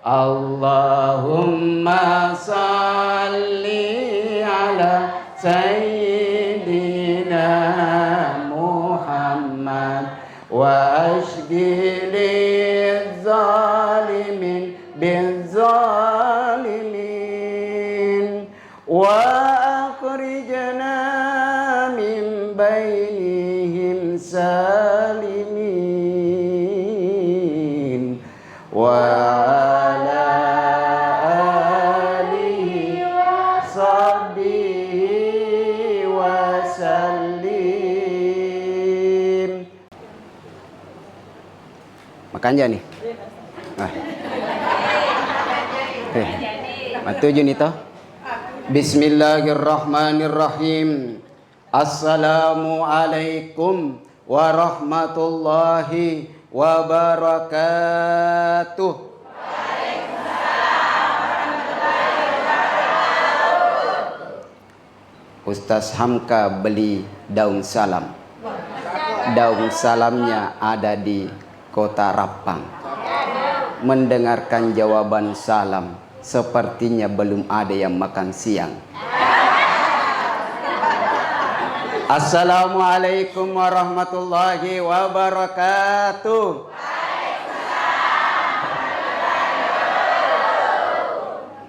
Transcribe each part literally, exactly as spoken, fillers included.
اللهم صل على سيدنا محمد وأشغل الظالمين بالظالمين وأخرجنا من بينهم سالمين وعلى آله وصحبه وسلم. Makanja ni. Ah. Eh, matuju ni to. Bismillahirrahmanirrahim. Assalamualaikum warahmatullahi wabarakatuh. Ustaz Hamka beli daun salam. Daun salamnya ada di Kota Rappang. Mendengarkan jawaban salam, sepertinya belum ada yang makan siang. Assalamualaikum warahmatullahi wabarakatuh.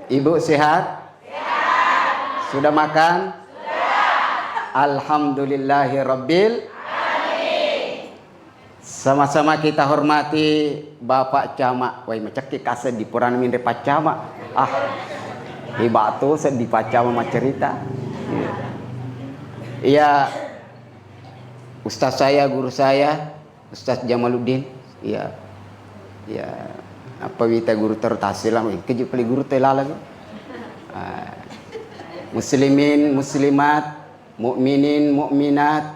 Ibu sehat? Sudah makan? Alhamdulillahirabbil. Sama-sama kita hormati Bapak Camat. Wai, macekki kaseng di purana minre Pak Camat. Ah, hebat tu seddi Pak Camat maccerita. Iya. Iya, ustaz saya, guru saya, Ustaz Jamaluddin, iya. Iya. Apa wita guru tertasilang, keju peli guru telaleng. Ah. Muslimin, muslimat, mukminin, mukminat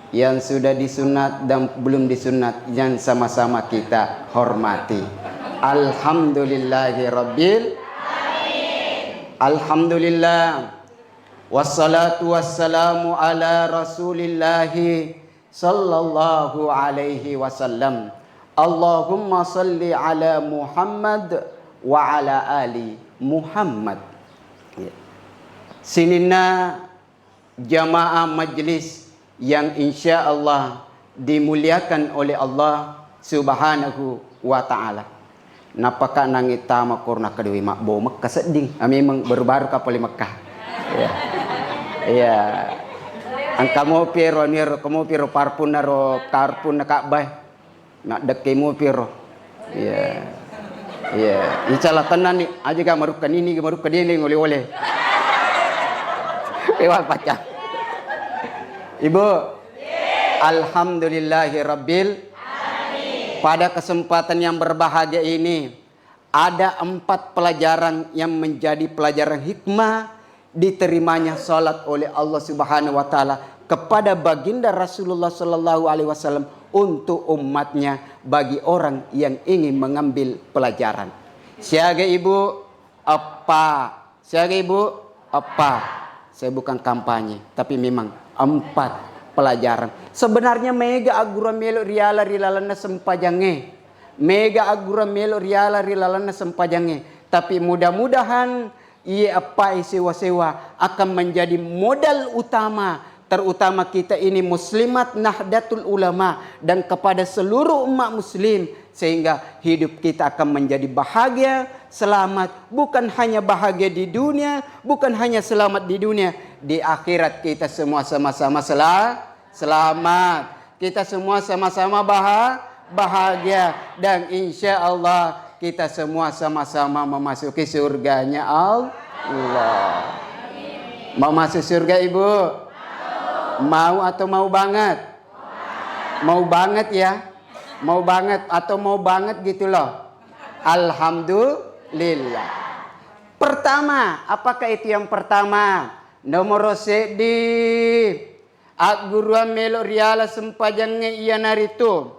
yang sudah disunat dan belum disunat yang sama-sama kita hormati. Alhamdulillahirabbil. Alhamdulillah. Wassalatu wassalamu ala Rasulillahi sallallahu alaihi wasallam. Allahumma salli ala Muhammad wa ala ali Muhammad. Sininna jamaah majlis yang insya Allah dimuliakan oleh Allah Subhanahu wa Ta'ala. Nappaka nangi tama korona kedua mabbo Mekka sedding. Ah, memang baru-baru ka pole Mekka. Iya. Iya. Engka mopi ero, anu ero, engka mopi ero parpunna ro, karpunna Ka'bah. Naddekke mopi ero. Iya. Iya. Icala tennani, aja ga marukka nini, ga marukka dene, ngole-ole. Ewa paca. Ibu, alhamdulillahirabbil. Pada kesempatan yang berbahagia ini, ada empat pelajaran yang menjadi pelajaran hikmah diterimanya salat oleh Allah Subhanahu wa Ta'ala kepada Baginda Rasulullah Sallallahu Alaihi Wasallam untuk umatnya bagi orang yang ingin mengambil pelajaran. Siaga ibu, eppa. Siaga ibu, eppa. Saya bukan kampanye, tapi memang empat pelajaran. Sebenarnya mega aggurang melo riala ri lalenna sempajangnge. Mega aggurang melo riala ri lalenna sempajangnge. Tapi mudah-mudahan iye eppae sewa-sewa akan menjadi modal utama, terutama kita ini muslimat Nahdlatul Ulama dan kepada seluruh umat muslim, sehingga hidup kita akan menjadi bahagia, selamat, bukan hanya bahagia di dunia, bukan hanya selamat di dunia, di akhirat kita semua sama-sama sela-, selamat. Kita semua sama-sama baha-, bahagia. Dan insya Allah kita semua sama-sama memasuki surganya Allah. Mau masuk surga, Ibu? Mau atau mau banget? Mau banget ya? Mau banget atau mau banget gitu loh? Alhamdulillah. Pertama, apakah itu yang pertama? Nomor seddi. Agguruang melo riala sempajangnge iyanaritu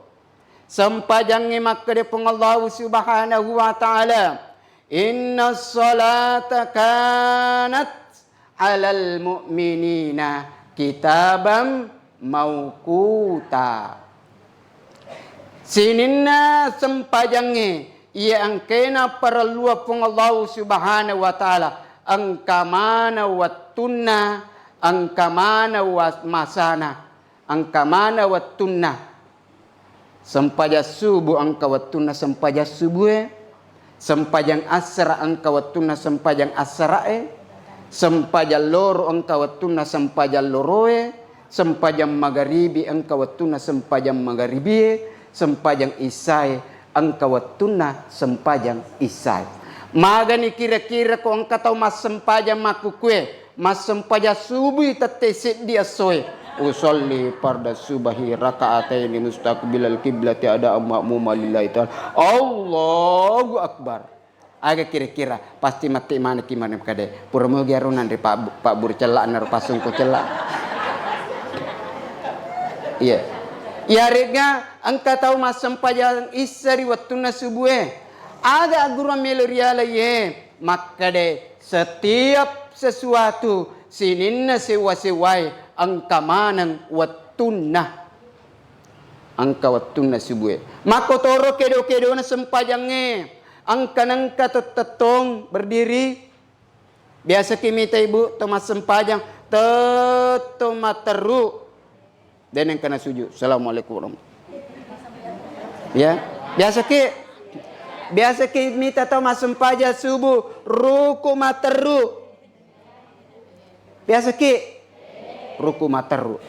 sempajangnge makkeda Puang Allahu Subhanahu wa Ta'ala, "Inna salata kanat alal mu'minina kitaban mauquta." Sininna sempajangnge Iya engkaé napparelluang Puang Allahu Subhanahu wa Ta'ala, engka maneng wettunna, engka maneng wa-, masana, engka maneng wettunna. Sempajang subuh engka wettunna sempajang subuhé, sempajang assara engka wettunna sempajang assaraé, sempajang loro engka wettunna sempajang loroé, sempajang magaribi engka wettunna sempajang magaribié, sempajang isyaé engka wettunna sempajang isyaé. Magani kira-kira ko engka tau massempajang makkukué, massempajang subuhi tette seddi essoé. Usolli farda subahi rakaataini mustaqbilal kiblati adaan ma'muma lillahi ta'ala. Allahu Akbar. Aga kira-kira pasti matti manekki makkeda, pura mugi aro nanri Pak Bu-, Pak Buru cella naro passungko cella. Iya. Iyaré'ga engka tau massempajang issa ri wettunna subuhé. Aga agguruang mélo rialaié? Makkeda, setiap sesuatu sininna séwa-séwaé engka maneng wettunna. Engka wettunna subuhé. Makkotoro kédo-kédona sempajangngé. Engka nengka tettettong berdiri. Biasaki mita ibu to massempajang tettong matteru. Dé nengka nasuju. Assalamualaikum warahmatullahi. Ya, biasaki, biasaki mita tau massempajang subuh ruku matteru. Biasaki ruku matteru.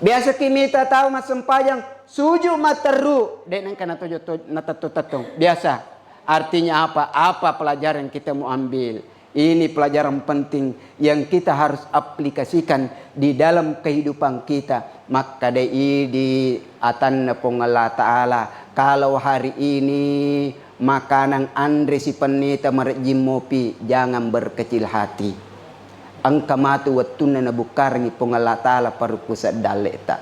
Biasaki mita tau massempajang suju matteru. Dé nengka natojo to-, natetto-tetto. Biasa. Artinya apa? Apa pelajaran kita mau ambil? Ini pelajaran penting yang kita harus aplikasikan di dalam kehidupan kita. Makkeda idi atanna Puang Allah Ta'ala, kalau hari ini makanan anre sipennita marejjing mopi, jangan berkecil hati. Engka matu wettunna nabukkarengngi Puang Allah Ta'ala parukku sedda dalle'ta.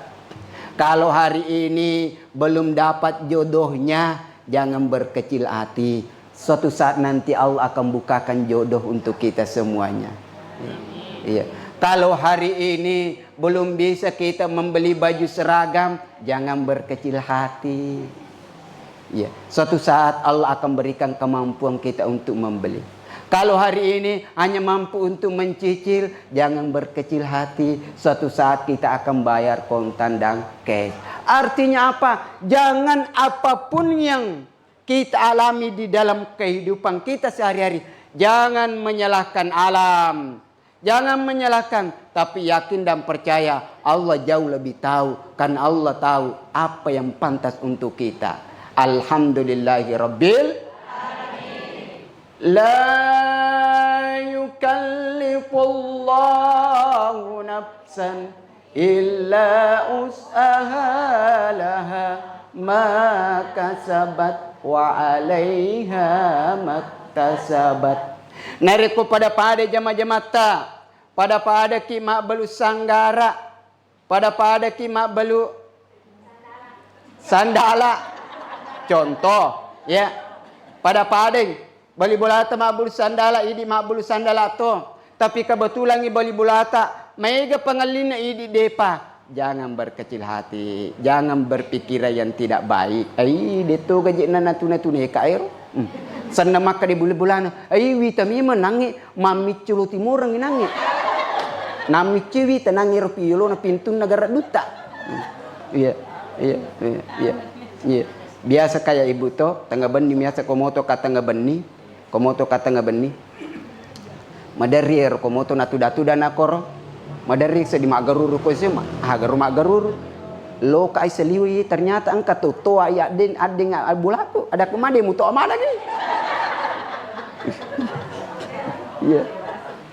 Kalau hari ini belum dapat jodohnya, jangan berkecil hati. Suatu saat nanti Allah akan bukakan jodoh untuk kita semuanya. Iya. Kalau hari ini belum bisa kita membeli baju seragam, jangan berkecil hati. Iya. Suatu saat Allah akan berikan kemampuan kita untuk membeli. Kalau hari ini hanya mampu untuk mencicil, jangan berkecil hati. Suatu saat kita akan bayar kontan dan cash. Artinya apa? Jangan apapun yang kita alami di dalam kehidupan kita sehari-hari, jangan menyalahkan alam. Jangan menyalahkan, tapi yakin dan percaya Allah jauh lebih tahu, karena Allah tahu apa yang pantas untuk kita. Alhamdulillahirabbil alamin. La yukallifullahu nafsan illa wus'aha, laha ma kasabat wa alaiha maktasabat. Narekko pada-pada jama-jamatta, pada-padaki mabbelu sanggara, pada-padaki mabbelu sandala. Contoh, ya. Pada-padai bali bolata mabbulu sandala, idi mabbulu sandala to. Tapi kebetulangngi bali bolata maega pangellinna, idi depa. Jangan berkecil hati, jangan berpikiran yang tidak baik. Ai, detto gaje'na natuna-tuneka ero. Hmm. Senna makkeda bali bolana, ai, wita memang nangnge mammiccu lo timoreng nangnge. Nammiccu wita nangnge ro piolona pintunna gareddutta. Hmm. Iya, iya, iya, iya. Iya. Biasa kayak ibu to, tengnga benni biasa ko moto ka tengnga benni, ko moto ka tengnga benni. Maderri ero ko moto natuda-tuda nakoro. Maderri seddi maggaruru ko sema, ah, garu maggaruru. Loka ai seliwi, ternyata engka to toa iya den addeng abulaku, ada ko made muto amalagi. Iya.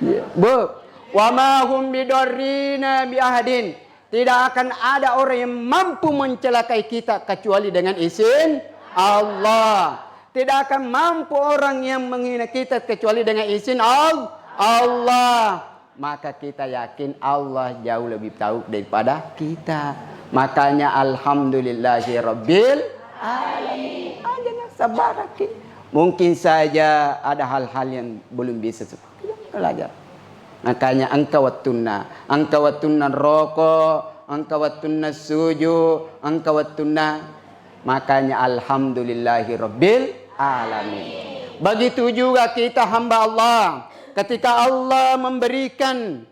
Iya. Bu, wa ma hum bidarrina bi ahadin. Tidak akan ada orang yang mampu mencelakai kita kecuali dengan izin Allah. Tidak akan mampu orang yang menghina kita kecuali dengan izin Al-, Allah. Maka kita yakin Allah jauh lebih tahu daripada kita. Makanya alhamdulillahirabbil alamin. Aja na sabaraki. Mungkin saja ada hal-hal yang belum bisa belajar. Makanya engka wettunna, engka wettunna roko, engka wettunna suju, engka wettunna Makanya alhamdulillahi rabbil alamin. Begitu juga kita hamba Allah, ketika Allah memberikan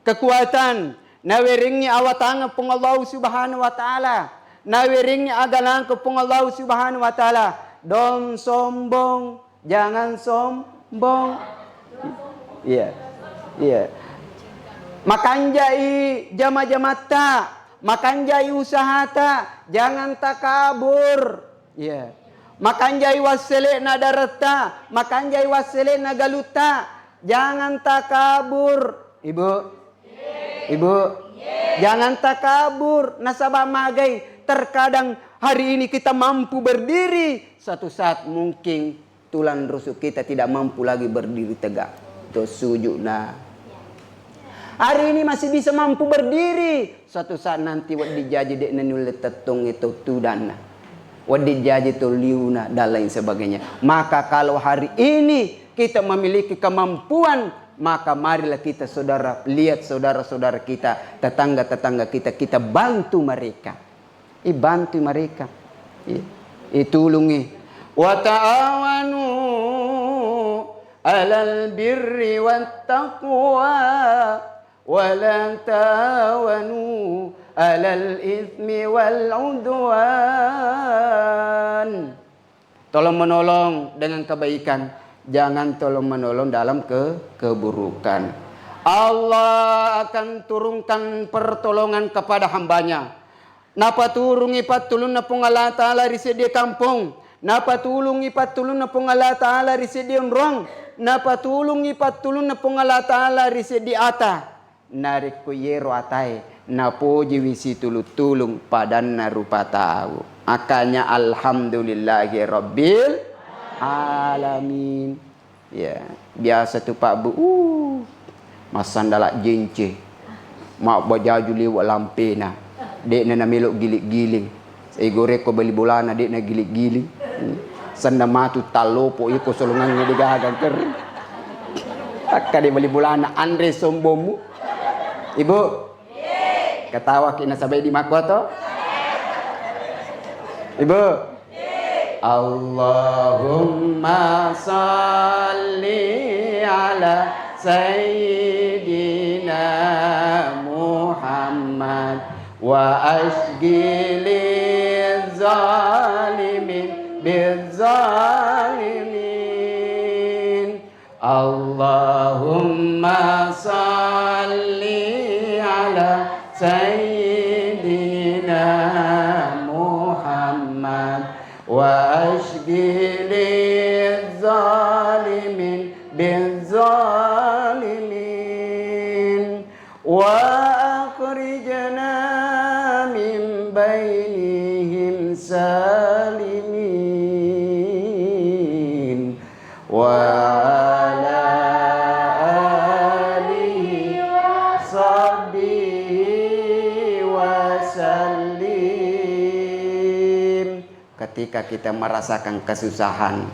kekuatan, nawerengngi awatangeng Puang Allah Subhanahu wa Ta'ala, nawerengngi agalangke Puang Allah Subhanahu wa Ta'ala, dong sombong, jangan sombong. Iya, iya. Makanjai jama-jamatta, makanjai usahata, jangan takabur. Iya. Makanjai wassele'na daretta, makanjai wassele'na galutta, jangan takabur. Ibu, Ibu, jangan takabur. Nasaba magai, terkadang hari ini kita mampu berdiri, suatu saat mungkin tulang rusuk kita tidak mampu lagi berdiri tegak. To sujudna. Hari ini masih bisa mampu berdiri, suatu saat nanti wedding jaji de'na nulle tettongnge to tudanna. Wedding jaji to liuna dan lain sebagainya. Maka kalau hari ini kita memiliki kemampuan, maka marilah kita, saudara, lihat saudara-saudara kita, tetangga-tetangga kita, kita bantu mereka. Ibantu mereka. I-, itulungi. Wa ta'awanu 'alal birri wat taqwa, wa la ta'awanu 'alal itsmi wal 'udwan. Tolong menolong dengan kebaikan, jangan tolong menolong dalam ke-, keburukan. Allah akan turunkan pertolongan kepada hambanya. Napaturungi pattulunna Puang Allah Ta'ala ri seddie kampong, napatulungi pattulunna Puang Allah Ta'ala ri seddie onrong, napatulungi pattulunna Puang Allah Ta'ala ri seddie ata. Narekko yero atae napojiwi situlung-tulung padanna rupa tau, makanya alhamdulillahi rabbil alamin. Ya, biasa tu Pak Bu, uh, massandala jence, mabbajaju liwe' lampena, de'na namelo giling-giling. Igore ko bali bolana de'na giling-giling. Hmm. Senna matu tallopo iko solongangnge degaga ker. Takka de bali bolana anre sombongmu. Ibu. Ketawa ki nasaba di makkuato. Ibu. Allahumma salli ala sayyidina Muhammad wa asygili zalimin bizzalimin. Allahumma salli ala sayyidina Muhammad wa asygili zalimin bizzalimin. وأخرجنا من بينهم سالمين وعلى آله وصحبه وسلم. Ketika kita merasakan kesusahan,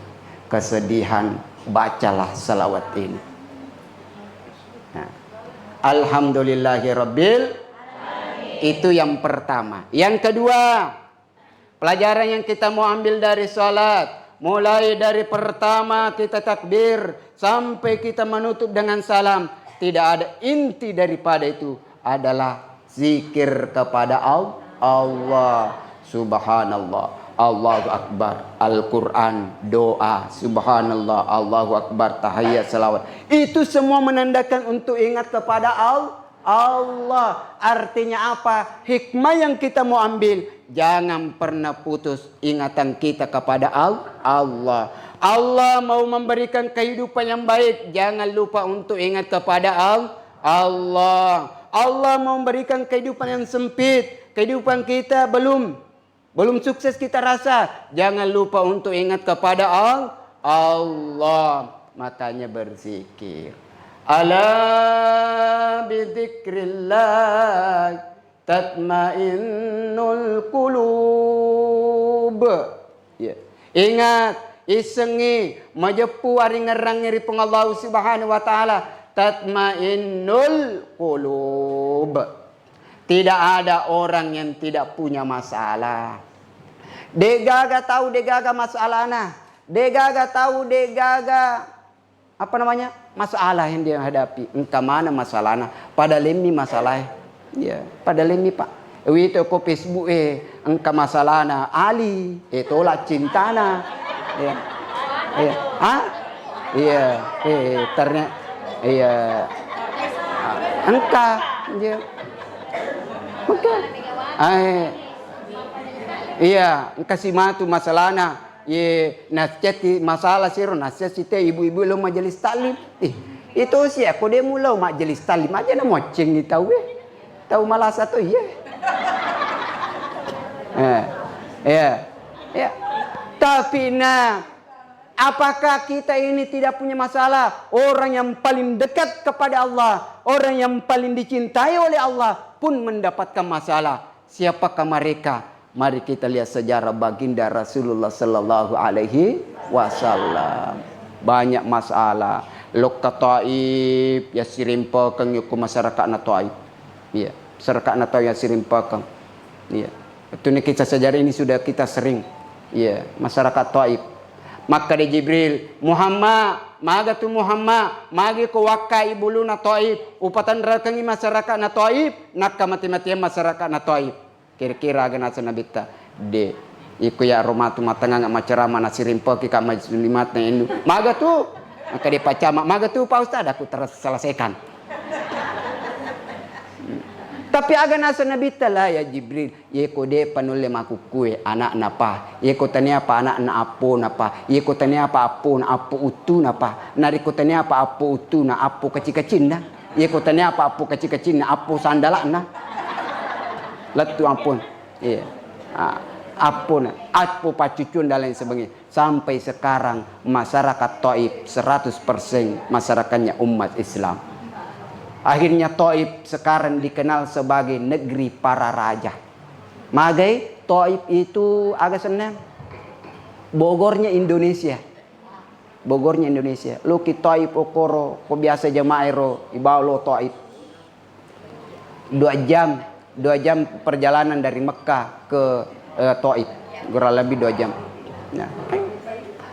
kesedihan, bacalah salawat ini. Nah, alhamdulillahirabbil, itu yang pertama. Yang kedua, pelajaran yang kita mau ambil dari salat, mulai dari pertama kita takbir sampai kita menutup dengan salam, tidak ada inti daripada itu adalah zikir kepada Al-, Allah. Subhanallah, Allahu Akbar, Al-Quran, doa, Subhanallah, Allahu Akbar, tahiyat, salawat. Itu semua menandakan untuk ingat kepada Al-, Allah. Artinya apa? Hikmah yang kita mau ambil, jangan pernah putus ingatan kita kepada Al-, Allah. Allah mau memberikan kehidupan yang baik, jangan lupa untuk ingat kepada Al-, Allah. Allah mau memberikan kehidupan yang sempit, kehidupan kita belum, belum sukses kita rasa, jangan lupa untuk ingat kepada Al-, Allah. Makanya berzikir. Ala bidzikrillah tatmainnul qulub. Ya. Ingat, issengngi, majeppu aringngerangngi ri Puang Allah Subhanahu wa Ta'ala, tatmainnul qulub. Tidak ada orang yang tidak punya masalah. Degaga tau, degaga masalahna. Degaga tau, degaga, apa namanya, masalah yang dia hadapi. Engka mana masalahna. Pada lemmi masalah. Iya, pada lemmi, Pak. Wito ko Facebook, eh, engka masalahna Ali, eh, tolak cintana. Iya. Iya. Ah? Iya, eh, ternyata, iya. Ah, engka, iya. Engka. Ah, eh. Iya, engka si matu masalahna. Ye, naccetti masalah siro, naccetti te ibu-ibu lo majelis taklim. Ih, itu si aku dia mulo majelis taklim aja na moceng di tau, eh. Tau malasa to, iya. Eh, iya. Iya. Tapi nah, apakah kita ini tidak punya masalah? Orang yang paling dekat kepada Allah, orang yang paling dicintai oleh Allah pun mendapatkan masalah. Siapakah mereka? Mari kita lihat sejarah baginda Rasulullah sallallahu alaihi wasallam. Banyak masalah. Lokka Taif, ya sirimpekeng yukku masyarakatna Taif. Iya, masyarakatna Taif ya sirimpekeng. Iya. Itu nih kisah sejarah ini sudah kita sering. Iya, masyarakat Taif. Makkeda Jibril, "Muhammad, maga tu Muhammad, magi ko wakkai buluna Taif, upatanrakengi masyarakatna Taif, nakka mati-matian masyarakatna Taif." Kira-kira aga naseng Nabitta, "De, iko ya ro matu matangang macerama nasirimpeki ka muslimatna endu." "Maga tu?" Engka de pacama, "Maga tu Pak Ustaz?" Aku terselesaikan. Tapi aga naseng Nabitta, "La ya Jibril, yeko de pa nulle makukkue anakna pa, yeko tania pa anakna appona pa, yeko tania pa appona appo uttuna pa, narekko tania pa appo uttuna appo kaci-kacinna, yeko tania pa appo kaci-kacinna appo sandalakna." Lettu appona. Iya. Ah, appona, appo paccucun dan lain sebagainya. Sampai sekarang masyarakat Taif seratus persen masyarakatnya umat Islam. Akhirnya Taif sekarang dikenal sebagai negeri para raja. Magai Taif itu aga senna? Bogornya Indonesia. Bogornya Indonesia. Loki Taif okoro, ko biasa jamaah ero ibawa lo Taif. Dua jam, dua jam perjalanan dari Mekah ke, eh, Taif, kurang lebih dua jam. Nah,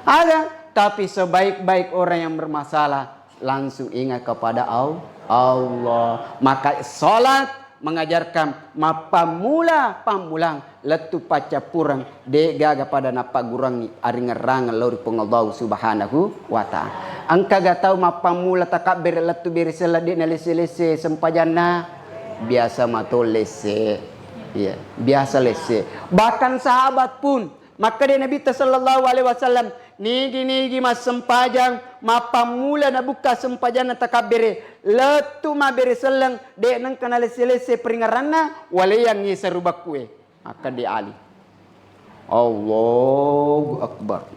ada, tapi sebaik-baik orang yang bermasalah langsung ingat kepada Al-, Allah. Maka salat mengajarkan mappammula-pammulang lettu paccappureng, de gaga pada nappagguruangngi aringerrangeng lao ri Puang Allahu Subhanahu wa Ta'ala. Engkaga tau mappammula takabbere lettu bere selleng de nalesse-lesse sempajanna? Biasa mato lesse. Iya, biasa lesse. Bahkan sahabat pun, makkeda Nabitta sallallahu alaihi wasallam, nigi-nigi massempajang, mappammula nabukka sempajanna takabbere, lettu mabbere selleng, de nengka nalesse-lesse peringeranna, waleangngi seru bakkue. Makkeda Ali. Allahu Akbar.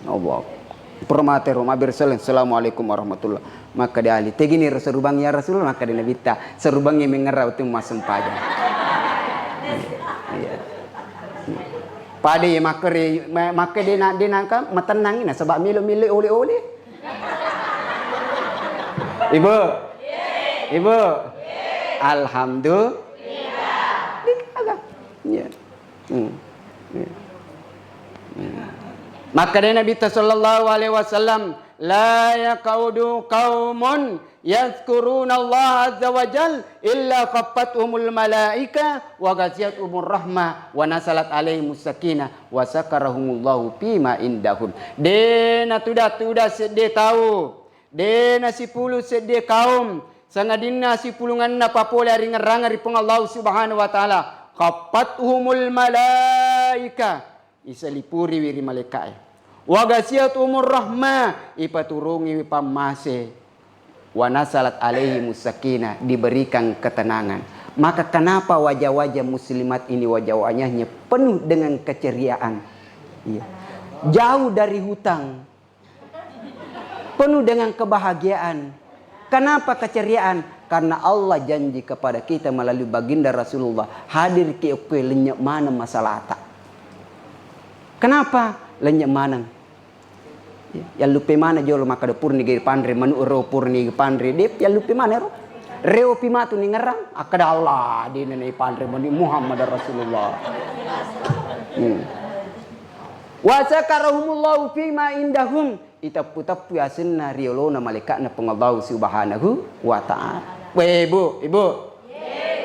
Allahu Akbar. Permatero mabbere selleng, "Assalamualaikum warahmatullah." Makkeda Ali, "Tegini ro serubang ya Rasulullah?" Makkeda Nabitta, "Serubangngi mengngerra wettu massempajang." Iya. Pada ya makkere, ma-, makkeda na-, de nangka matennangi nasaba melo-melo oleh-oleh. Ibu. Ibu. Alhamdulillah. Iya. Hmm. Iya. Hmm. Makkeda Nabitta sallallahu alaihi wasallam, "La yaq'udu qaumun yadzkurunallaha azza wa jal illa khaffathumul malaika wa ghasyiyathumur rahmah wa nazalat alaihimus sakinah wa zakarahumullahu fima indahum." De natuda-tuda sedde tau, de nasipulu sedde kaum, sangadinna sipulungenna papole aringerrangeng ri Puang Allahu Subhanahu wa Ta'ala, khaffathumul malaika, isalipuriwi ri malaika'e. Wa ghasyiyathumur rahmah, ipaturungiwi pammase. Wa nazalat alaihimus sakinah, diberikan ketenangan. Maka kenapa wajah-wajah muslimat ini wajah-wajahnya penuh dengan keceriaan? Iya. Jauh dari hutang. Penuh dengan kebahagiaan. Kenapa keceriaan? Karena Allah janji kepada kita melalui baginda Rasulullah, hadir ki okkoe lenynye maneng masalahta. Kenapa? Lenynye maneng. Ya, yallupe maneng jolo makkeda purni ge panre manu ero, purni ge panre de, yallupe maneng ero. Reo pi matu ni ngerang, akkeda Allah, de nene panre manu Muhammad Rasulullah. Hmm. Wa zakarahumullahu fima indahum, iteppu-teppu asenna riolona malaika'na Puang Allahu Subhanahu wa Ta'ala. Weh, Ibu, Ibu,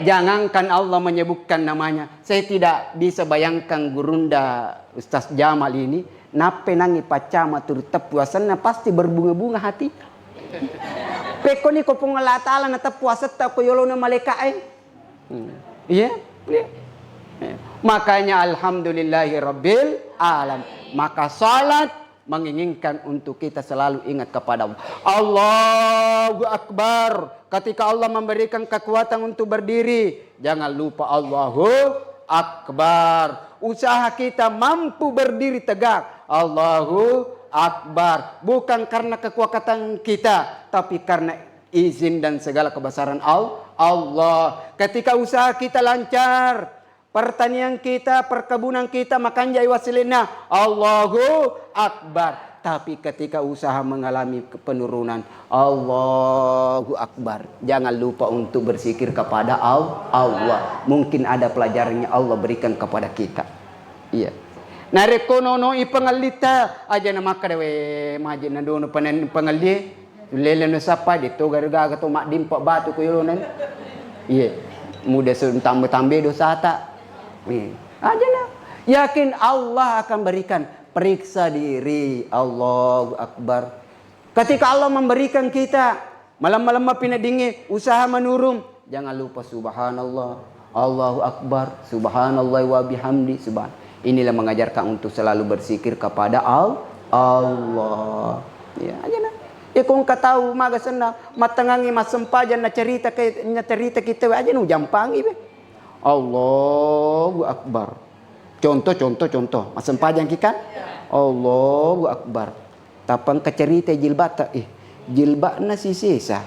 jangankan Allah menyebutkan namanya, saya tidak bisa bayangkan gurunda Ustaz Jamal ini, nappenangi paccama turu teppu asenna, pasti berbunga-bunga hati. Pekkoni ko Puang Allah Ta'ala nateppu asetta ko yolona malaika'e. Hmm. Iya? Iya. Iya. Makanya alhamdulillahi rabbil alam. Maka salat menginginkan untuk kita selalu ingat kepada Allah. Allahu Akbar. Ketika Allah memberikan kekuatan untuk berdiri, jangan lupa Allahu Akbar. Usaha kita mampu berdiri tegak. Allahu Akbar. Bukan karena kekuatan kita, tapi karena izin dan segala kebesaran Al-, Allah. Ketika usaha kita lancar, pertanian kita, perkebunan kita, makanja iwasilina, Allahu Akbar. Tapi ketika usaha mengalami penurunan, Allahu Akbar. Jangan lupa untuk berzikir kepada Al-, Allah. Mungkin ada pelajarannya Allah berikan kepada kita. Iya. Narekko nonoi pangellitta, aja na makkeda, "We, maje na dono panen pangellie." Lele no sappa, de to gaga-gaga to maddimpa batu ko yolona. Iya. Muda su tambe-tambe dosata. Iya. Aja na. Yakin Allah akan berikan. Periksa diri. Allahu Akbar. Ketika Allah memberikan kita, malemma-lemma pineddingnge, usaha menurun, jangan lupa subhanallah, Allahu Akbar, subhanallah wa bihamdi, subhan-, inilah mengajarkan untuk selalu berzikir kepada Al-, Allah. Ya, aja na. Ya, ko engka tau maga senna, mattengangi massempajang, nacerita ke, nacerita kita, aja nu jampangi be. Allahu Akbar. Contoh, contoh, contoh. Massempajang ki kan? Allahu Akbar. Tappa engka cerita jilbata, eh, jilba'na sisesa,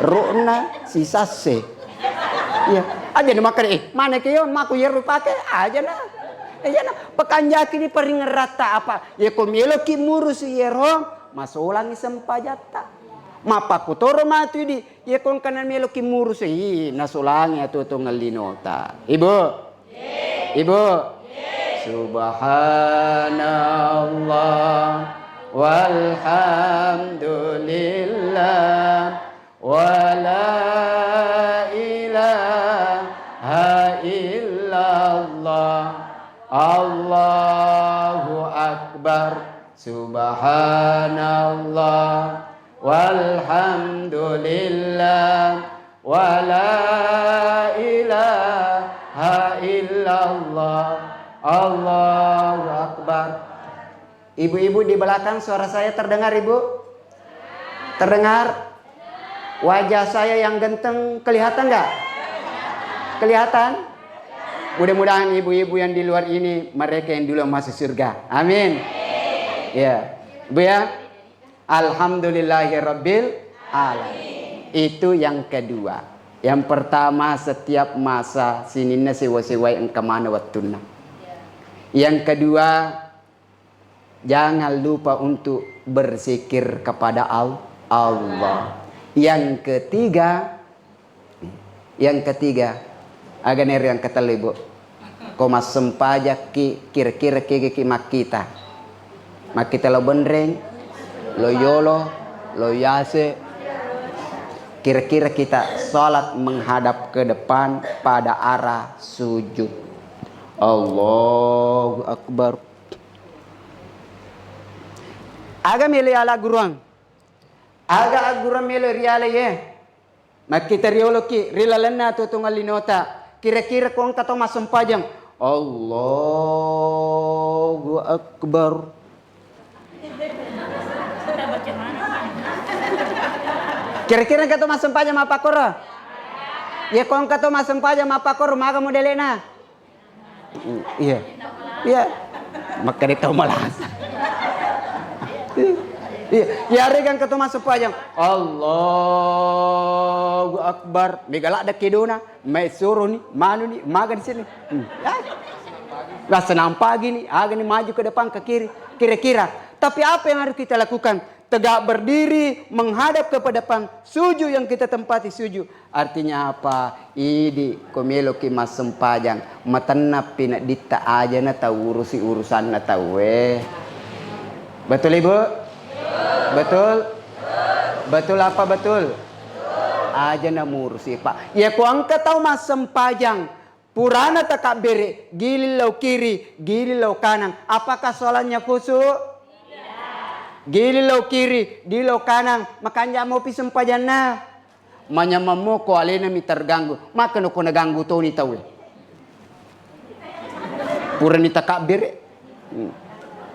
ro'na sisasse. Iya, aja ni makkeda, eh, mana ke yon, mako yero pake, aja na. Iya na, pakanjaki ni paringeratta apa? Ya ko meloki murus yero, masolangi sempajatta. Mappakutoro matu di, ya ko engkana meloki murus, ih, nasolangi atu-atu ngellinota. Ibu, Ibu. Subhanallah walhamdulillah wala ilaha illallah. Allahu akbar. Subhanallah walhamdulillah wala ilaha illallah. Allahu akbar. Ibu-ibu di belakang, suara saya terdengar, Ibu? Terdengar? Wajah saya yang ganteng kelihatan nggak? Kelihatan? Mudah-mudahan ibu-ibu yang di luar ini, mereka yang duluan masuk surga. Amin. Ya, Bu ya. Alhamdulillahirabbil alamin. Itu yang kedua. Yang pertama, setiap masa sininna sewa-sewai engka mana wettunna. Yang kedua, jangan lupa untuk berzikir kepada Al-, Allah. Yang ketiga, yang ketiga, aga nero yang ketellu, Ibu? Ko massempajakki, kira-kira kegaki makkita? Makkita lo benreng, lo yolo, lo yase. Kira-kira kita salat menghadap ke depan pada arah sujud. Allahu Akbar. Aga melo yala agguruang? Aga agguruang melo riala ye? Makkita rioloki ri lalenna tutungang linota. Kira-kira ko engka to massempajang, Allahu Akbar. Kira-kira engka to massempajang mappakkoro? Ye ko engka to massempajang mappakkoro, maga modele'na? Iya. Iya. Makkeda tau malasa. Iya. Yarega engka to massempajang, Allahu Akbar. Mega ladde kedona, mai suroni, manuni, maga di sini. Hmm. Ya. Rasa nampagi ni, aga ni maju ke depan, ke kiri. Kira-kira. Tapi apa yang harus kita lakukan? tegak berdiri, menghadap kepada depan, sujud yang kita tempati sujud. Artinya apa? Idi ko meloki massempajang, matenna pinedditta, ajana tau urusi urusanna tauwe. Betul, Ibu? Betul? Betul apa betul? Aja namurusi, Pak. Ya, ko engka tau massempajang, purana takabbere, giling lao kiri, giling lao kanang. Apakah sholatnya khusyuk? Giling lao kiri, giling lao kanang, makanja mopi sempajanna. Manyameng moko alena mi terganggu, makkano ko naganggu toni tauwe. Purani takabbere. Hmm.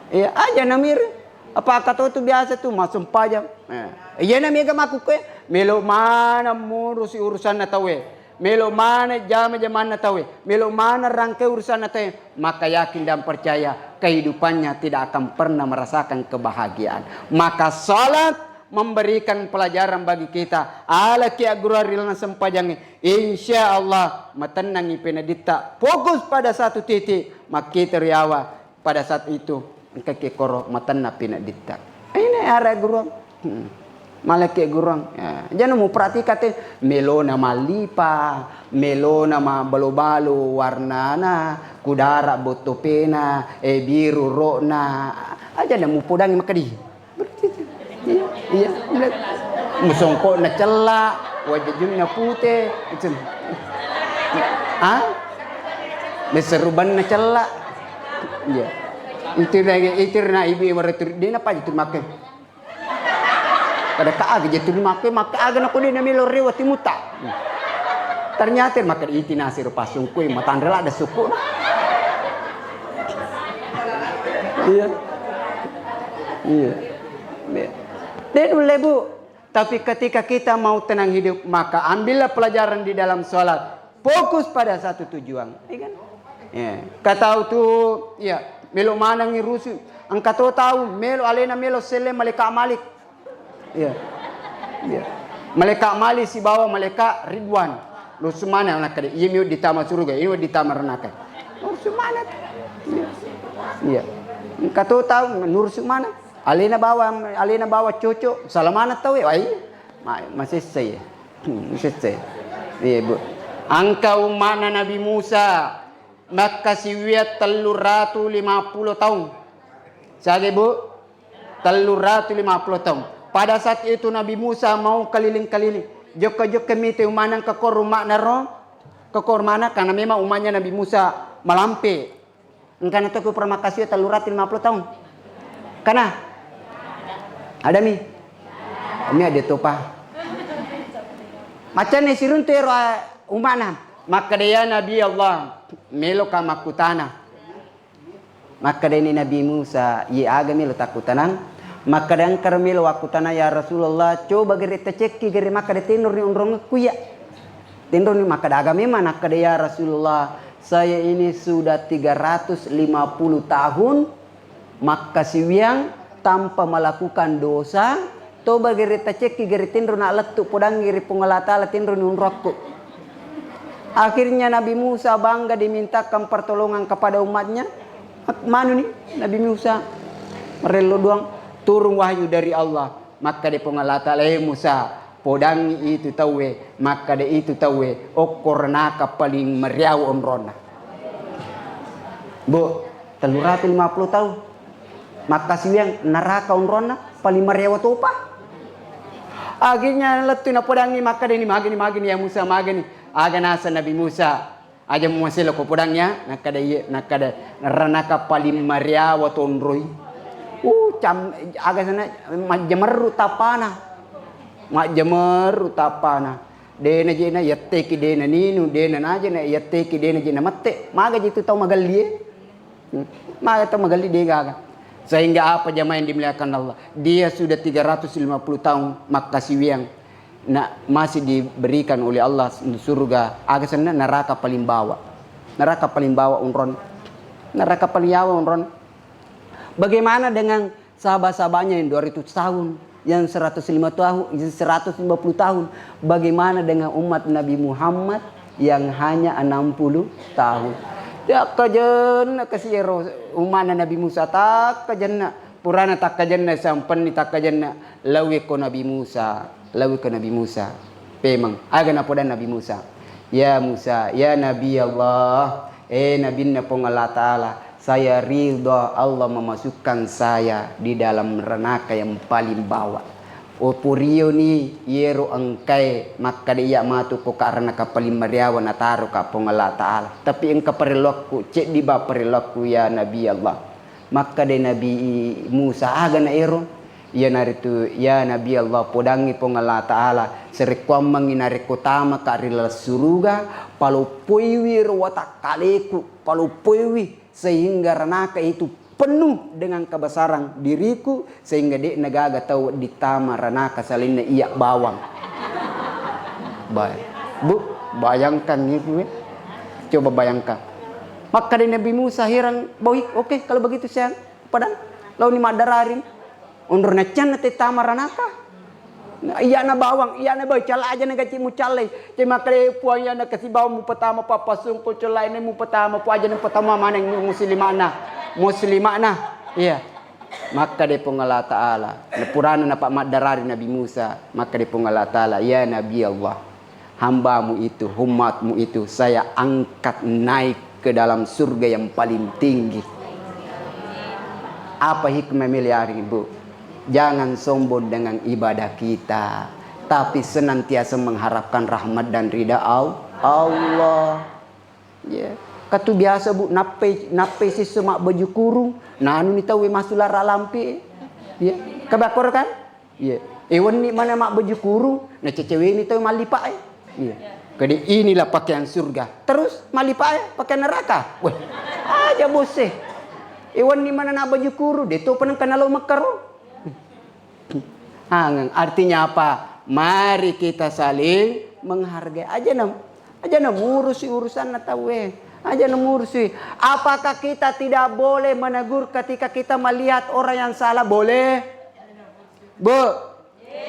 Iya, aja namire. Apa kata tu biasa tu massempajang. Eh, iya na mega makkukue, melo mana murusi urusanna tauwe. Melo mana jama-jamanna tauwe. Melo mana rangkai urusanna tauwe. Maka yakin dan percaya kehidupannya tidak akan pernah merasakan kebahagiaan. Maka salat memberikan pelajaran bagi kita. Alaki agguruang ri lalenna sempajangnge, insya Allah matennangi peneditta. Fokus pada satu titik, makkita riawa. Pada saat itu engka ke koro matenna peneditta. Ini arah guruang. Hmm. Malaki guruang. Ya, jangan mau perhatikan teh, melona malipa, melona ma balo-balo warnana, kudara botto pena, eh, biru rokna. Aja ndak mau podangi makadi. Iya, iya. Musongkokna cella, wajajunna pute, itu. Ah? Beserubanna cella. Iya. Itu lagi, itu na ibu yang mereka turi, dia napa itu makan? Kada ka aga jatu makan, makan aga nako dia namelo rewa timuta. Ternyata maka iti nasi rupa sungkui, matanre ada suku. Iya. Iya. Dia dulu, Bu. Tapi ketika kita mau tenang hidup, maka ambillah pelajaran di dalam sholat. Fokus pada satu tujuan. Iya kan? Ya. Kata tu, ya, melo manangi rusu. Engka to tau, melo alena melo selle malaikat Malik. Iya. Iya. Malaikat Malik sibawa malaikat Ridwan. Rusu mana nakade, iya mio ditama suruga, iya ditama renaka. Rusu mana? Iya. Iya. Engka to tau, nurusu mana? Alena bawa, alena bawa cocok, salamana tau ya, wai. Ma-, masessa ya. Hmm, masessa ya. Iya, Bu. Angka ummana Nabi Musa, makkasiwiang tellu ratu lima pulo taung. Sage, Bu? Tellu ratu lima pulo taung. Pada saat itu Nabi Musa mau keliling-keliling. Jokka-jokka mite ummana engka koro ummana ro. Kekor mana? Karena memang ummanya Nabi Musa malampe. Engkana to ku permakasio tellu ratu lima pulo taung. Kana? Ada mi? Kami ada topa. Macam ni siruntu ero, ah, ummana. Makkeda ya Nabi Allah, meloka makkutana. Makkedani Nabi Musa, ye aga melo takkutanang? Makkeda engkaro melo wakkutana ya Rasulullah, coba gere tacekki gere makkeda tenro ni onrongekku iya. Tenro ni makkeda aga memang? Nakkeda ya Rasulullah, saya ini sudah tiga ratus lima puluh tahun makkasiwiang tanpa melakukan dosa, toba gere tacekki gere tenro na lettu podangi ri Puang Allah Taala tenro ni unrokku. Akhirnya Nabi Musa bangga dimintakan pertolongan kepada umatnya. Manuni Nabi Musa merello doang, turun wahyu dari Allah. Makkeda Puang Allah Taala, eh Musa, podangi itu tauwe, makkeda itu tauwe, okko renaka paling mariawa onronna. Bu, tellu ratu lima pulo taung. Makkasiwiang neraka onronna paling mariawa topa. Akhirnya lettu napodangi, makkedani, magani, magani ya Musa, magani. Aga naseng Nabi Musa, aja muaselo ko podang ya, nakkeda iya, nakkeda renaka paling mariawa tonroi. Uh, cam, aga sana majjamerru tapana. Majjamerru tapana. Dena jena yatteki dena ninu, dena najena yatteki dena jena mette. Maga jitu tau magallie. Hmm. Maga tau magalli degaga. Sehingga apa jamaah yang dimuliakan Allah? Dia sudah tiga ratus lima puluh tahun makkasiwiang. Nah, masih diberikan oleh Allah surga, aga senna neraka paling bawah. Neraka paling bawah unron. Neraka paling yawa unron. Bagaimana dengan sahabat-sahabatnya yang dua ratus tahun, yang seratus lima tahun, yang seratus lima puluh tahun? Bagaimana dengan umat Nabi Muhammad yang hanya enam puluh tahun? Takkajenna kasiero umatna Nabi Musa, takkajenna. Purana takkajenna, sampenni takkajenna, lawi ko Nabi Musa, lawi ko Nabi Musa. Pemeng, aga napoda Nabi Musa? Ya Musa, ya Nabi Allah, eh Nabinna Puang Allah Ta'ala, saya ridha Allah memasukkan saya di dalam neraka yang paling bawah. Opurioni yero engkae makkada iya matu ko ka ranaka paling mariawa nataro ka Puang Allah Ta'ala. Tapi engka parelluakku, ceddi ba parelluakku ya Nabi Allah. Makkeda Nabi Musa, "Aga na ero?" Iyanaritu, "Ya Nabi Allah, podangngi Puang Allah Ta'ala, sarekkuammengngi narekko tamaka ri laleng suruga, paloppoiwi ro watakkaleku, paloppoiwi sehingga ranaka itu penuh dengan kebesaran diriku, sehingga de'na gaga tau wedding tama ranaka selainna iya bawang." Bay-, Bu, bayangkan itu, eh. Coba bayangkan. Makkeda Nabi Musa heran, "Baik, oke, kalau begitu saya padang launi maddarari." Onro naccanna te tama ranaka. Iyana bawang, iyana bawi, calla aja na gaci mucallai. Cai makkeda, "Eh, Puang, iyana kasi bawang mupatama pa passungko cellai ne mupatama, Puang, aja na patama maneng muslimana." Muslimana. Iya. Makkeda Puang Allah Ta'ala. Purana napa maddarari Nabi Musa, makkeda Puang Allah Ta'ala, "Ya Nabi Allah, hambamu itu, umatmu itu, saya angkat naik ke dalam surga yang paling tinggi." Apa hikmah miliari, Bu? Jangan sombong dengan ibadah kita, tapi senantiasa mengharapkan rahmat dan ridha Al-, Allah. Ya. Katu biasa, Bu, nappai, nappai sisse mabbaju kurung, nanuni tauwe massu lara lampe. Ya. Kabakkoro kan? Iya. E, wenni mana mabbaju kurung, na ceceweni tau mallipa e. Iya. Kede inilah pakaian surga. Terus mallipa e pakaian neraka. Weh. Aja bosse. E, wenni mana na baju kurung, de to peneng kana lo mekkaro. Angeng. Artinya apa? Mari kita saling menghargai. Aja nam, aja nam urusi urusanna tauwe. Aja nam urusi. Apakah kita tidak boleh menegur ketika kita melihat orang yang salah? Boleh. Bu,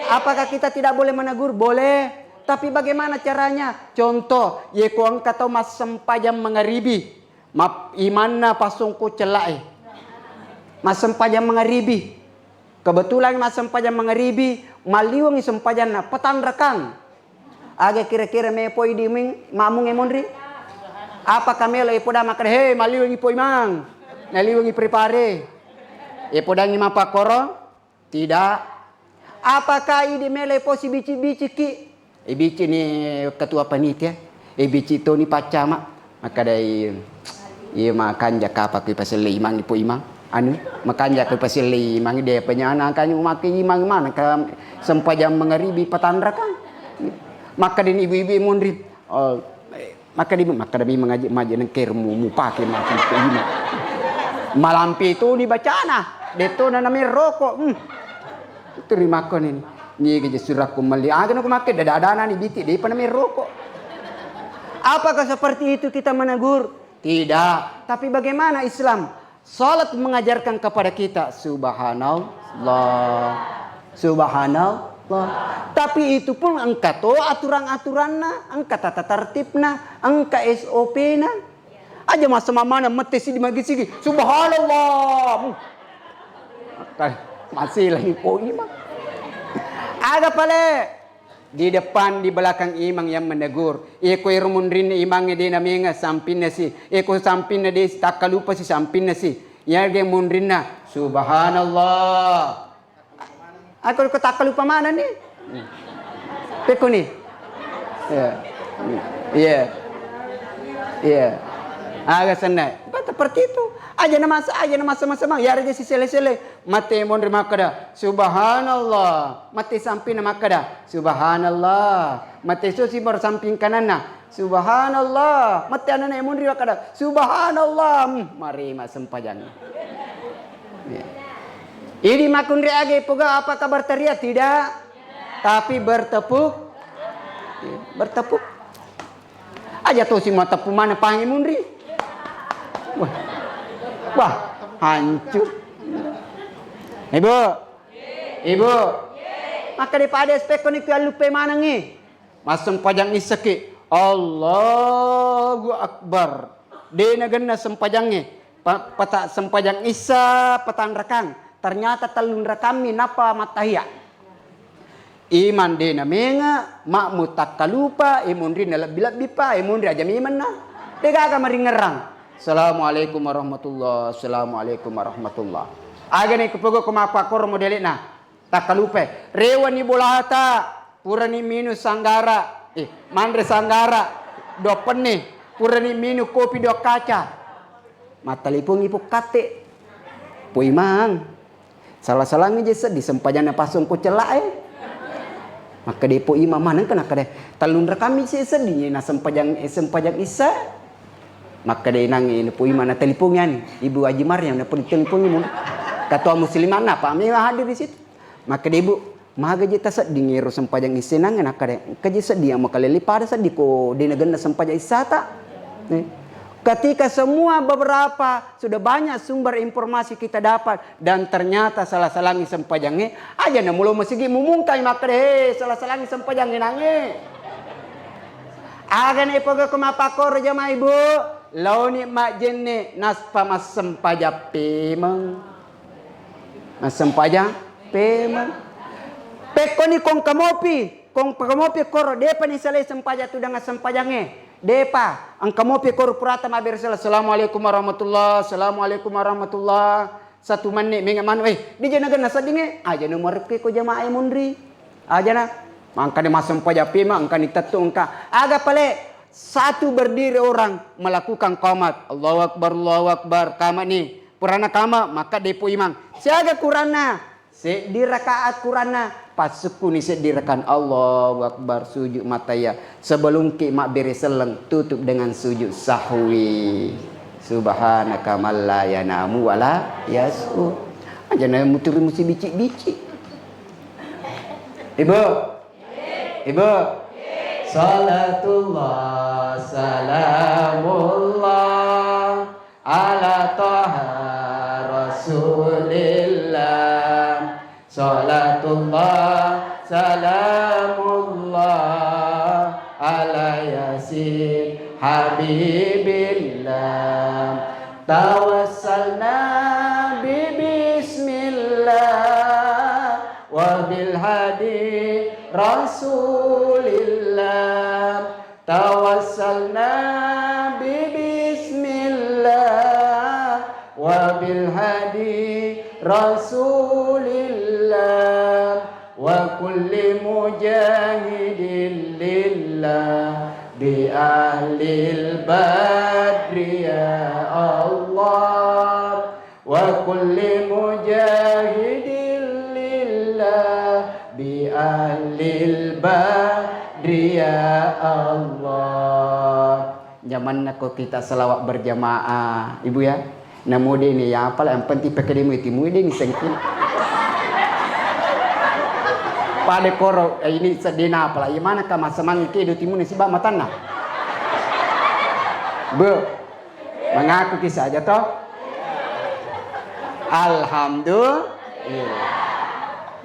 apakah kita tidak boleh menegur? Boleh. Tapi bagaimana caranya? Contoh, ye ko engka tau massempajang mangaribi, map-, imanna passongko cella'e. Massempajang mangaribi. Kebetulan massempajang mangaribi, malliwengi sempajanna, patanrakang. Aga kira-kira mepoi di ming-, mamunge monri? Apa kamelo ipoda makkeda, "He, malliwengi poi mang." Naliwengi prepare. Ipodangi mapakkoro? Tidak. Apakah idi melo iposi bici-biciki? Ibici ni ketua panitia. Ibici toni paccama. Makkedai, "Iya makanja kapa kui paselle imang, ipo imang. Anu, makanja kui paselle imang, de penyana kanyu make imang mana ka sempajang mangaribi patanrakang." Makkedani ibu-ibu monri, "Oh, eh, makkeda, makkeda mi mangaji, maji nengker mu, mupake maki imang." Malampe toni bacana, de tona nameroko. Hmm. Terima kasih ni. Ni gaji surakku meli. Aga nako make dada-dana ni biti, de pana meroko. Apakah seperti itu kita menegur? Tidak. Tapi bagaimana Islam? Salat mengajarkan kepada kita, "Subhanallah. Subhanallah." Tapi itu pun engka to aturan-aturanna, engka tata tertibna, engka S O P-na. Aja masa mamana mette sidi magi sigi, "Subhanallah." Mu. Masih lagi poni, Bang. Aga pale? Di depan, di belakang imang yang menegur. Eko ero munrinna imangnge de namenga sampinna si. Eko sampinna de takkalupa si sampinna si. Yage munrinna, "Subhanallah." Ako ko takkalupa mana ni? Peko ni? Iya. Iya. Iya. Aga senna. Bukan seperti itu. Aja na masa, aja na masa, masa, mang. Ya, raja si sele-sele. Mate monri makkeda, "Subhanallah." Mate sampinna makkeda, "Subhanallah." Mate susi mor samping kananna, "Subhanallah." Mate anana monri makkeda, "Subhanallah." Hmm, mari ma sempajang. Ya. Idi makunri age poga apakah berteriak? Tidak. Tapi bertepuk. Ya, bertepuk. Aja tosi matepu mana pangi munri. Wah. Wah, hancur. Ibu. Ibu. Maka daripada S P ko ni ku allupe manengi. Massempajang issaki. Allahu Akbar. De nagenna sempajangnge. Pa-, pata-, sempajang issa patanrakang. Ternyata tellunrakammi nappa mattahiya. Imang de' namenga, makmu takkalupa, e monri nalebbi-lebbi pa, e monri aja memenna. De'gaga maringerrang. Assalamualaikum warahmatullah, assalamualaikum warahmatullah. Aga ne kupogau ko mappakkoro modele'na. Takkalupai. Rewani bolata, purani minung sanggara, eh, manre sanggara, dua penne, purani minung kopi dua kaca. Mattalipongi pukkatte. Poi mang. Sala-salangngi je seddi sempajanna pasongko cella'e. Makkeda Ibu Imang maneng kena kede. Tellunrakammi si seddi na sempajang, eh, sempajang Isya. Makkeda inang Ibu Imang na telipongi ani. Ibu Haji Maryam na pun telipongi mun. Ketua muslimat na apa mi hadir di situ. Makkeda Ibu, maga je tasedding ero sempajang Isya nang na kede. Engka je seddi yang makalele pada seddi ko de' nagenna sempajang Isya ta. Eh. Ketika semua beberapa sudah banyak sumber informasi kita dapat, dan ternyata sala-salangi sempajangnge, aja na mulo masigi mumungkai makkeda, "He, sala-salangi sempajangnge nangnge." Aga na ipogauko mappakkoro jamaah Ibu, laoni majjenne naspa massempajang pemeng. Massempajang pemeng. Pekkoni kong kamopi, kong kamopi koro, depa ni salai sempajang tudang sempajangnge. Depa, engka mopi koro purata mabbere sala, "Assalamualaikum warahmatullah, assalamualaikum warahmatullah." Satu menit, menga manu, eh, di jana genna seddingnge, aja na muarekke ko jamaah e munri. Aja na, mangkani massempajang pemeng, engkani tettu engka. Aga pale, satu berdiri orang melakukan qamat. Allahu Akbar, Allahu Akbar, qamat ni. Purana qamat, maka depo imang. Siaga kuranna? Seddi rakaat kuranna, passukkuni seddi rakaat. Allahu Akbar, sujud mataya. Sebelum ki mabbere selleng, tutup dengan sujud sahwi. Subhanaka man la yanamu wa la yas'u. Aja na muturu musi bici-bici. Ibu. Ibu. Salatullah, salamullah. Ala Taha Rasulillah, salatullah, salamullah, ala Yasin Habibillah. Tawassalna bi bismillah wa bil hadi Rasulillah. Tawassalna bi bismillah wa bil hadi Rasulillah wa kulli mujahidin lillah bi ahlil badri ya Allah. Wa kulli mujahidin lillah bi ahlil badri ya Allah. Jamanna ko kita salawat berjamaah, Ibu ya. Namu de' ni ya, apala yang penting pekedimu itimu de' ni sengkin. Pada koro, eh, ini sedih na apala. Imana ka masamangi kedo timu ni siba matanna. Bu. Mengaku ki saja toh. Alhamdulillah.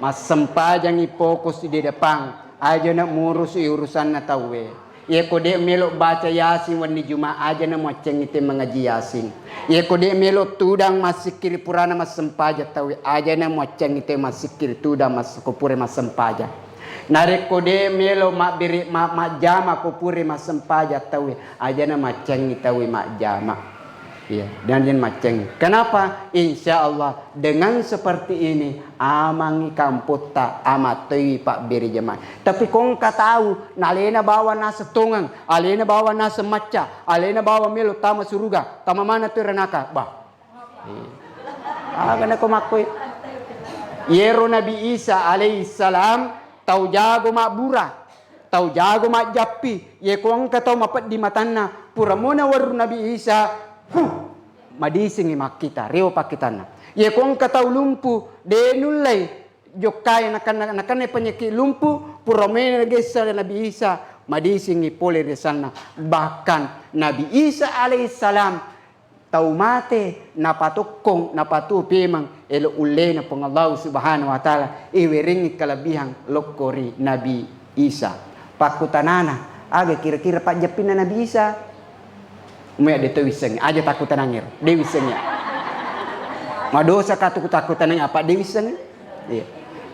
Massempajangi fokus di depan. Aja na murusi urusanna tauwe. Iya ko de' melo baca Yasin wenni Juma, aja na muaccengi te mangaji Yasin. Iya ko de' melo tudang massikkiri purana massempajang tauwe, aja na muaccengi te massikkiri tudang mas-, ko pura massempajang. Narekko de' melo mabbere-, ma-, majjama ko pura massempajang tauwe, aja na maccengi tauwe majjama. Iya, dan, dan maccengi. Kenapa? Insya Allah dengan seperti ini amangi kampotta, amattoi pabbere jamaah. Tapi ko engka tau nalena bawang naseng tongeng, alena bawang naseng macca, alena bawang melo tama suruga, tama mana tu ranaka. Bah, Iya. Aga nako makkoi. Yero Nabi Isa alaihi salam tau jago mabbura, tau jago majjappi. Ye ko engka tau mapeddi matanna, pura mona werru Nabi Isa, huh, madisingi makkita, rewo pakkitanna. Ye ko engka tau lumpu, de nullei jokkai nakenna, nakenna penyakit lumpu, pura mena gessa Nabi Isa, madisingi pole risanna. Bahkan Nabi Isa alaihissalam tau mate, napatokkong, napatuo pemeng, elo ullena Puang Allahu Subhanahu wa Ta'ala, iwerengngi kelebihan lokko ri Nabi Isa. Pakkutanana, aga kira-kira pajjappinna Nabi Isa? Muya de to wissengngi, aja takkutanangngero, de wissengngi. Madosa ka tu kutakkutanai apa de wissengngi. Iya.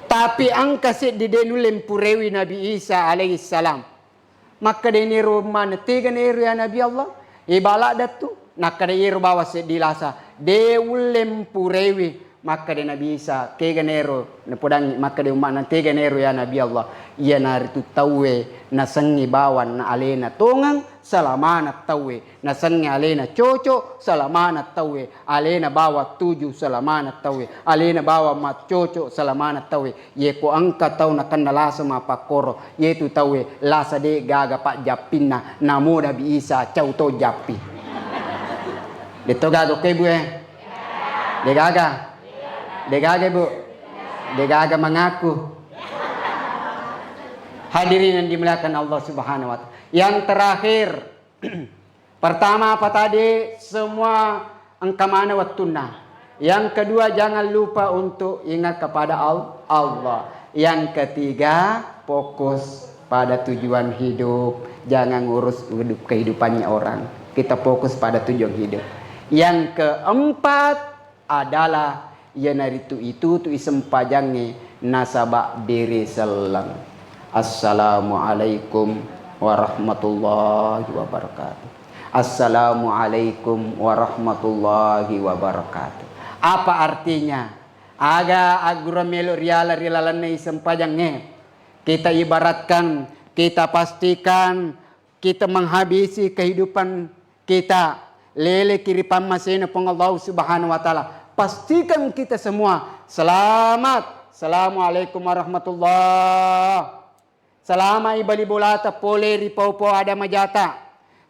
Tapi engka seddi de nulle mpurewi Nabi Isa alaihi salam. Makkedani ero umma'na, "Tegana ero ya Nabi Allah?" Ibala'da tu, nakkeda ero bawang seddi lasa, "De ulle mpurewi." Makkeda Nabi Isa, "Kegana ero?" Napodangngi, makkeda umma'na, "Tegana ero ya Nabi Allah?" Iyanaritu tauwe nasengngi bawang na alena tongeng, salamana tauwe. Nasengnge alena coco, salamana tauwe. Alena bawang tuju, salamana tauwe. Alena bawang maccoco, salamana tauwe. Yeko engka tau nakenna lasa mappakkoro, yetu tauwe lasa de gaga pajjappinna, namo Nabi Isa cau to jappi. Detto gaga ke, Bu, eh? De gaga? De gaga, Bu? De gaga mengaku. Hadirin yang dimuliakan Allah Subhanahu wa Ta'ala. Yang terakhir, pertama apa tadi? Semua engka mana wettunna. Yang kedua, jangan lupa untuk ingat kepada Al- Allah. Yang ketiga, fokus pada tujuan hidup. Jangan ngurus hidup kehidupannya orang. Kita fokus pada tujuan hidup. Yang keempat, adalah iyanaritu itu tu isempajangnge nasaba bere selleng. Assalamualaikum warahmatullahi wabarakatuh. Assalamualaikum warahmatullahi wabarakatuh. Apa artinya? Aga aggura melo riala ri lalenna isempajangnge. Kita ibaratkan, kita pastikan kita menghabisi kehidupan kita, leleki ri pammasena Puang Allah Subhanahu wa Ta'ala. Pastikan kita semua selamat. Assalamualaikum warahmatullah. Salama i bali bolata pole ri pau-pau ada majata.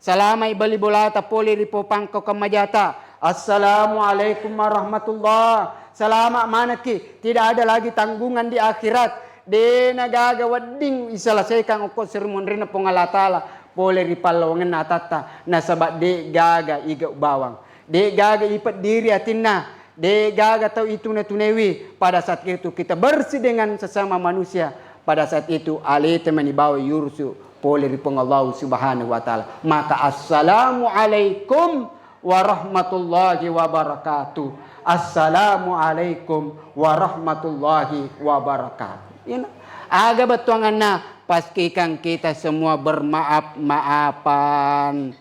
Salama i bali bolata pole ri pau pangkaukeng majata. Assalamualaikum warahmatullah. Salama manekki. Tidak ada lagi tanggungan di akhirat. Dena gaga wedding iselesaikan okko sirimunrinna Puang Allah Ta'ala. Pole ri pallawangenna atatta, nasaba de gaga igau bawang, de gaga ipeddiri atinna, de gaga tau itune-tunewi. Pada saat itu kita bersih dengan sesama manusia. Pada saat itu aleta mani bawa yurusu pole ri Puang Allah Subhanahu wa Ta'ala. Maka assalamualaikum warahmatullahi wabarakatuh. Assalamualaikum warahmatullahi wabarakatuh. Ina, aga bettuanganna, pastikan kita semua bermaaf-maafan.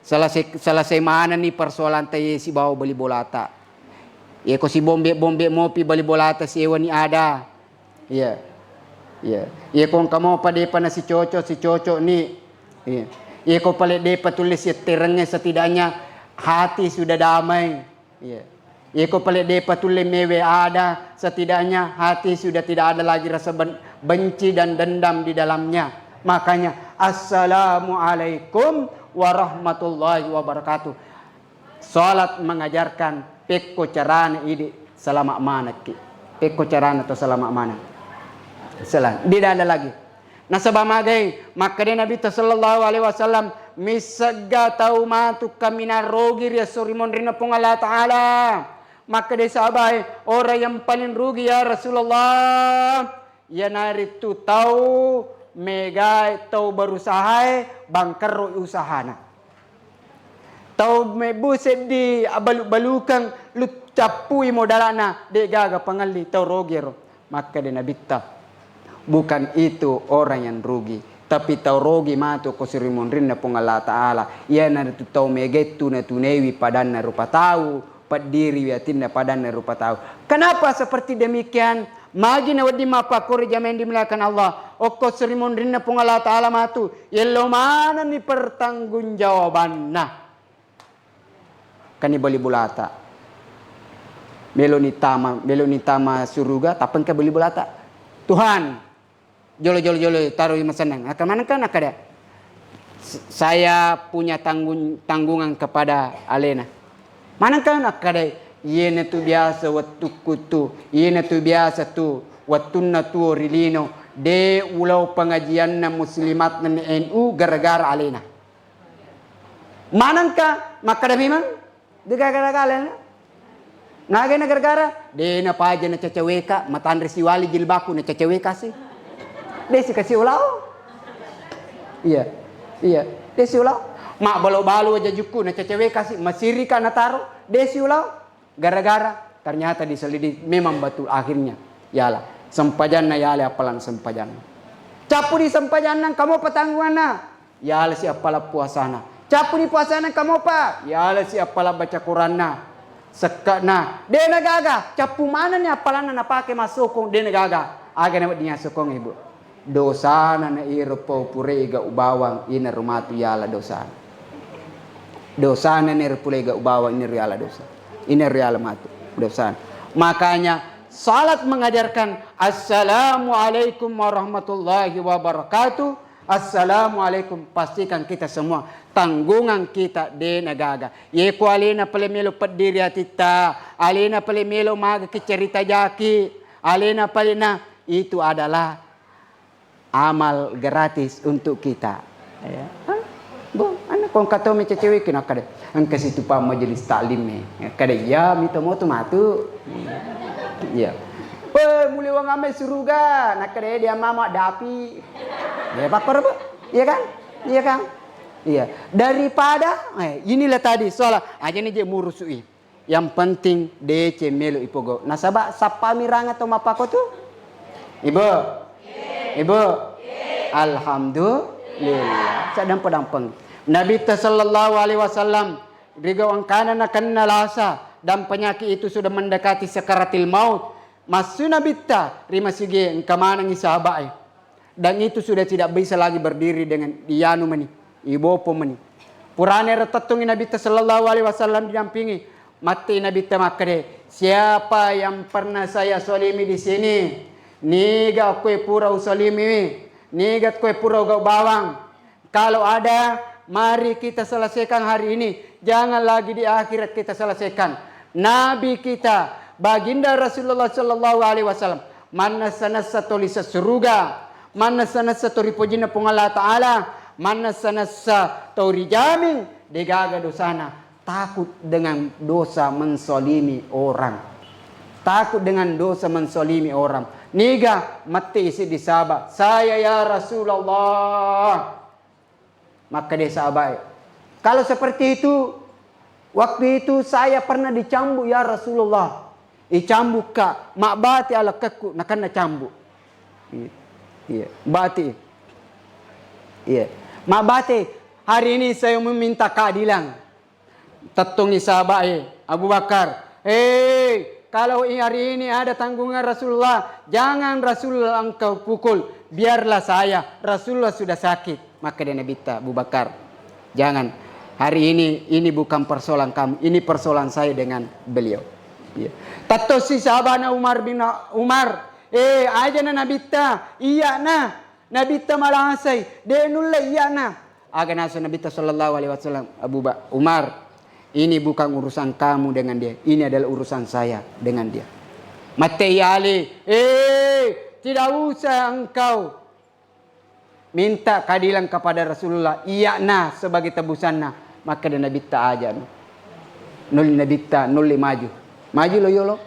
Selesai, selesai manenni persoalanta ye sibawa bali bolata. Yeko sibombe-bombe mopi bali bolata sewani ada. Iya. Iya. Iya, ko engka mopa depa nasicoco, sicoco ni. Iya. Iya, ko pale depa tulle sietterengnge, setidaknya hati sudah damai. Iya. Iya, ko pale depa tulle mewe ada, setidaknya hati sudah tidak ada lagi rasa ben-, benci dan dendam di dalamnya. Makanya, assalamualaikum warahmatullahi wabarakatuh. Salat mengajarkan pekko carana idi salama manekki. Pekko carana to salama maneng. Sela-, tidak ada lagi. Nasaba magai, makkeda Nabitta sallallahu alaihi wasallam, missegga tau matu kaminang rogi ri esso ri monrinna Puang Allah Ta'ala. Makkeda sahabae, orang yang paling rugi ya Rasulullah, iyanaritu tau megae, tau berusahae bangkerro usahana. Tau mebbu seddi abalu-balukeng, lu cappui modalana, de gaga pangelli, tau rogi ero. Makkeda Nabitta, bukan itu orang yang rugi, tapi tau rogi matu ko sirimunrinna Puang Allah Ta'ala, iyanaritu tau megae tuna-tunaiwi padanna rupa tau, peddiriwi atinna padanna rupa tau. Kenapa seperti demikian? Magi na wedding mappakkoro jamaah yang dimuliakan Allah, okko sirimunrinna Puang Allah Ta'ala matu, yello manenni pertanggungjawabanna. Kani bali bolata. Meloni tama, meloni tama suruga, tappa engka bali bolata. Tuhan, jolo, jolo, jolo, taro masennang. Aka manengka nakkada, "S-, saya punya tanggung-, tanggungan kepada alena." Manengka nakkada, "Iyanatu biasa wettukku tu, iyanatu biasa tu, wettunna tuo ri lino, de ulao pengajianna muslimatna N U gara-gara alena." Manengka makkada memang, de gara-gara alena. Nagai na gara-gara, de napaja na cacaweka, matanre siwali jilbabku na cacaweka si. De si kasi ulao. Iya. Iya. De si ulao. Mabbalo-balo aja jukku na cacaweka si, masirika na taro. De si ulao. Gara-gara Ternyata diselidiki memang betul, akhirnya yala sempajanna, yala appalang sempajanna. Cappu di sempajanna, engka mopa tanggunganna, yala si appalang puasana. Cappu di puasana, engka mopa, yala si appalang baca Quranna. Sekke'na, de' nagaga, cappu manenni appalanna napake massokong, de' nagaga. Aga nawedding assokong, Ibu? Dosana na iro pau purae gau bawang, inaro matu yala dosana. Dosana na iro purae gau bawang, inaro yala dosa. Inaro yala matu dosana. Makanya salat mengajarkan, "Assalamualaikum warahmatullahi wabarakatuh." Assalamualaikum. Pastikan kita semua tanggungan kita de' nagaga. Yeko alena pale melo peddiri atitta, alena pale melo magaki cerita jaki, alena pale na, itu adalah amal gratis untuk kita. Ya. Hah? Bo, anna ko engka to mececewe ki nakkeda, engka situpa majelis taklim e. Nakkeda, iya, mito moto matu. Iya. Weh, mulewang ame suruga. Nakkeda, dia mama dapi. Ya, pakkoro, Bu. Iya kan? Iya kan? Iya. Daripada, eh, inilah tadi soal aja nih je murusui. Yang penting deceng melo ipogau. Nasaba sappa miranga to mappakotu? Ibu. Ibu. Alhamdulillah. Saddampeng-dampeng. Nabitta sallallahu alaihi wasallam, rigau engkana nakenna lasa dan penyakit itu sudah mendekati sakaratil maut. Massu Nabitta ri masigi, engka manengi sahabae. Dan itu sudah tidak bisa lagi berdiri dengan dianu meni, ibopo meni. Purana ero tettungi Nabitta sallallahu alaihi wasallam didampingi, matti Nabitta makkede, "Siapa yang pernah saya solimi di sini? Niga kue pura usolimi? Niga kue pura ugau bawang?" Kalau ada, mari kita selesaikan hari ini. Jangan lagi di akhirat kita selesaikan. Nabi kita, Baginda Rasulullah sallallahu alaihi wasallam, mannessa-nessa to lise suruga, mannessa-nessa to ripojinna Puang Allah Ta'ala, mannessa-nessa to rijamin degaga dosana. Takut dengan dosa menzalimi orang. Takut dengan dosa menzalimi orang. Niga matti isi disaba, "Saya ya Rasulullah." Makkeda sahabae, "Kalau seperti itu, waktu itu saya pernah dicambuk ya Rasulullah." Icambukka, mabbati alakkekku, nakenna cambuk. Iya. Iya, bati. Iya. Mabbati, "Hari ini saya meminta keadilan." Tettungi sahabae, Abu Bakar, "Hei, kalau i-, hari ini ada tanggungan Rasulullah, jangan Rasulullah engkau pukul, biarlah saya, Rasulullah sudah sakit." Makkeda Nabitta, "Abu Bakar, jangan. Hari ini, ini bukan persoalan kamu, ini persoalan saya dengan beliau." Iya. Tettosi sahabana Umar bin Umar, "Eh, ajana Nabitta, iyana." Nabitta malasai, de nulle iyana. Aga nasu Nabitta sallallahu alaihi wasallam, Abu Ba-, Umar, ini bukan urusan kamu dengan dia, ini adalah urusan saya dengan dia. Mattei Ali, eh, tidak usah engkau minta keadilan kepada Rasulullah, iyana sebagai tebusanna. Makkeda Nabitta, aja no. Nulli Nabitta, nulli maju. Maju lo yolo.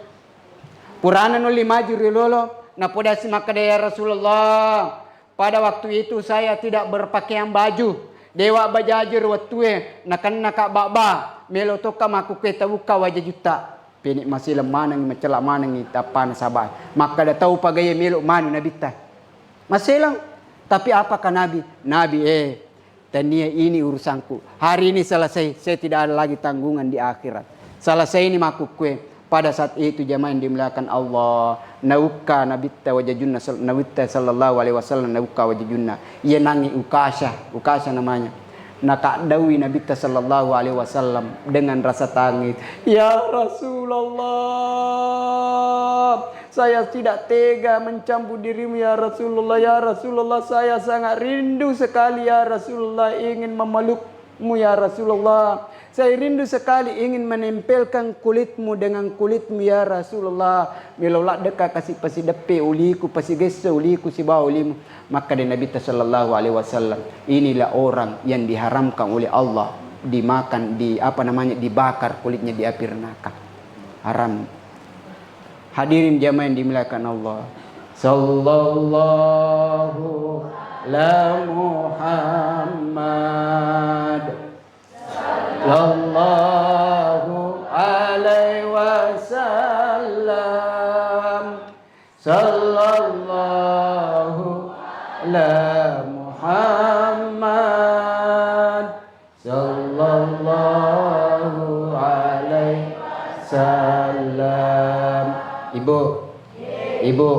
Purana nulli maju ri lolo, napodasi makkeda, "Ya Rasulullah, pada waktu itu saya tidak berpakaian baju. Dewa bajaji ri wettue, nakenna ka baba, melo tokka makkukue tabukka wajajutta." Pene maseleng manengi, macella manengi tappana sahabae. Makkeda tau pagaie melo manu Nabitta. Maseleng. Tapi apakah Nabi? Nabi, eh, Tania ini urusanku. Hari ini selesai, saya tidak ada lagi tanggungan di akhirat. Selesai ini makkukue. Pada saat itu jamaah yang dimuliakan Allah, naukka Nabitta wajajunna sal-, Nabitta sallallahu alaihi wasallam naukka wajajunna. Ia nangi Ukasha, Ukasha namanya. Nakaddaui Nabitta sallallahu alaihi wasallam dengan rasa tangis, "Ya Rasulullah, saya tidak tega mencambuk dirimu, ya Rasulullah. Ya Rasulullah, saya sangat rindu sekali, ya Rasulullah, ingin memelukmu, ya Rasulullah. Saya rindu sekali ingin menempelkan kulitmu dengan kulitmu, ya Rasulullah. Melo laddeka kasi pasideppe uliku, pasigesse uliku sibawa ulimu." Makkeda Nabitta sallallahu alaihi wasallam, "Inilah orang yang diharamkan oleh Allah dimakan, di, apa namanya, dibakar kulitnya di api neraka." Haram. Hadirin jamaah yang dimuliakan Allah. Sallallahu ala Muhammad. Sallallahu alaihi wasallam. Allahu ala Muhammad sallallahu alaihi wasallam. Ibu, Ibu,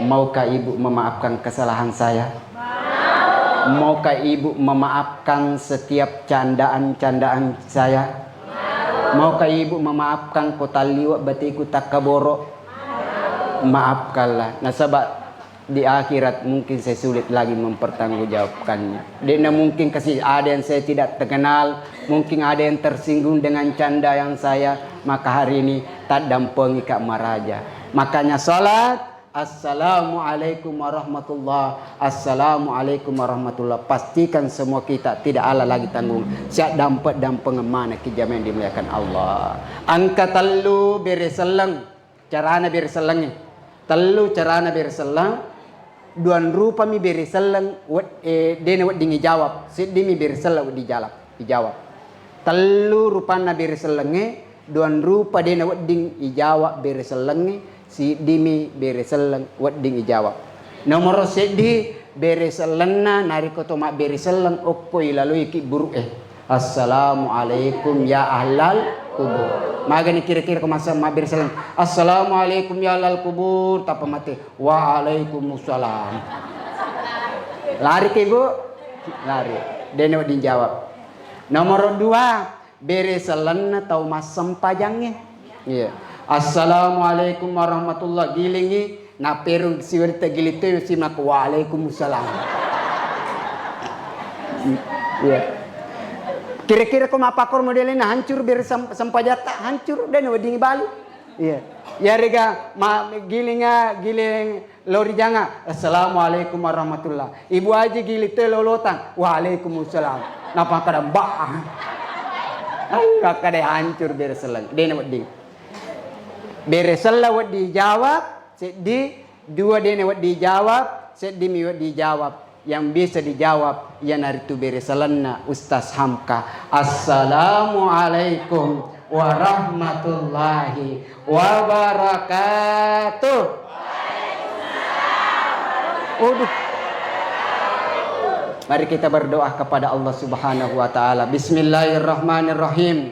maukah Ibu memaafkan kesalahan saya? Maukah Ibu memaafkan setiap candaan-candaan saya? Maukah Ibu memaafkan ko talliwa batiku takkaboro? Maafkanlah. Nasaba di akhirat mungkin saya sulit lagi mempertanggungjawabkannya. De'na mungkin kasi ada yang saya tidak terkenal, mungkin ada yang tersinggung dengan candaan saya, maka hari ini taddampengika maraja. Makanya salat, "Assalamualaikum warahmatullah, assalamualaikum warahmatullah." Pastikan semua kita tidak ada lagi tanggung. Siap dampet dampengeng mana ki jamaah yang dimuliakan Allah. Angka tellu bere selleng. Carana bere sellengnge. Tellu carana bere selleng, duang rupami bere selleng wed-, eh, de'na wedding ijawab, seddimi bere selleng wedding ijawab, ijawab. Tellu rupanna bere sellengnge, duang rupa de'na wedding ijawab bere sellengnge, siddimi bere selleng wedding ijawab. Nomoro seddi, bere sellenna, narekko to mabbere selleng okko ilaloi kibburu'e. "Assalamualaikum ya ahlal kubur." Magani kira-kira ko masa mabbere selleng, "Assalamualaikum ya ahlal kubur," tappa mate, "Waalaikumsalam." Lari ke, Bu? Lari. De'na wedding jawab. Nomor dua, bere sellenna tau massempajangnge. Iya. "Assalamualaikum warahmatullah," gilingi, naperu siwari tegili tu simak, "Waalaikumsalam." Iya. Kira-kira ko mappakoro modelena hancur bere sem-, sempajatta, hancur, de'na wedding bali. Iya. Yarega ma-, gilinga, giling Lao ri janga, "Assalamualaikum warahmatullah." Ibu Aji giling toi lolotang, "Waalaikumsalam." Napa kada, "Mbak." Ai, makkeda hancur bere selleng. De'na wedding. Bere selleng wedding jawab, seddi, dua de'na wedding jawab, seddimi wedding jawab. Yang bisa dijawab iyanaritu bere sellenna Ustaz Hamka. Assalamualaikum warahmatullahi wabarakatuh. Waduh. Mari kita berdoa kepada Allah Subhanahu wa Ta'ala. Bismillahirrahmanirrahim.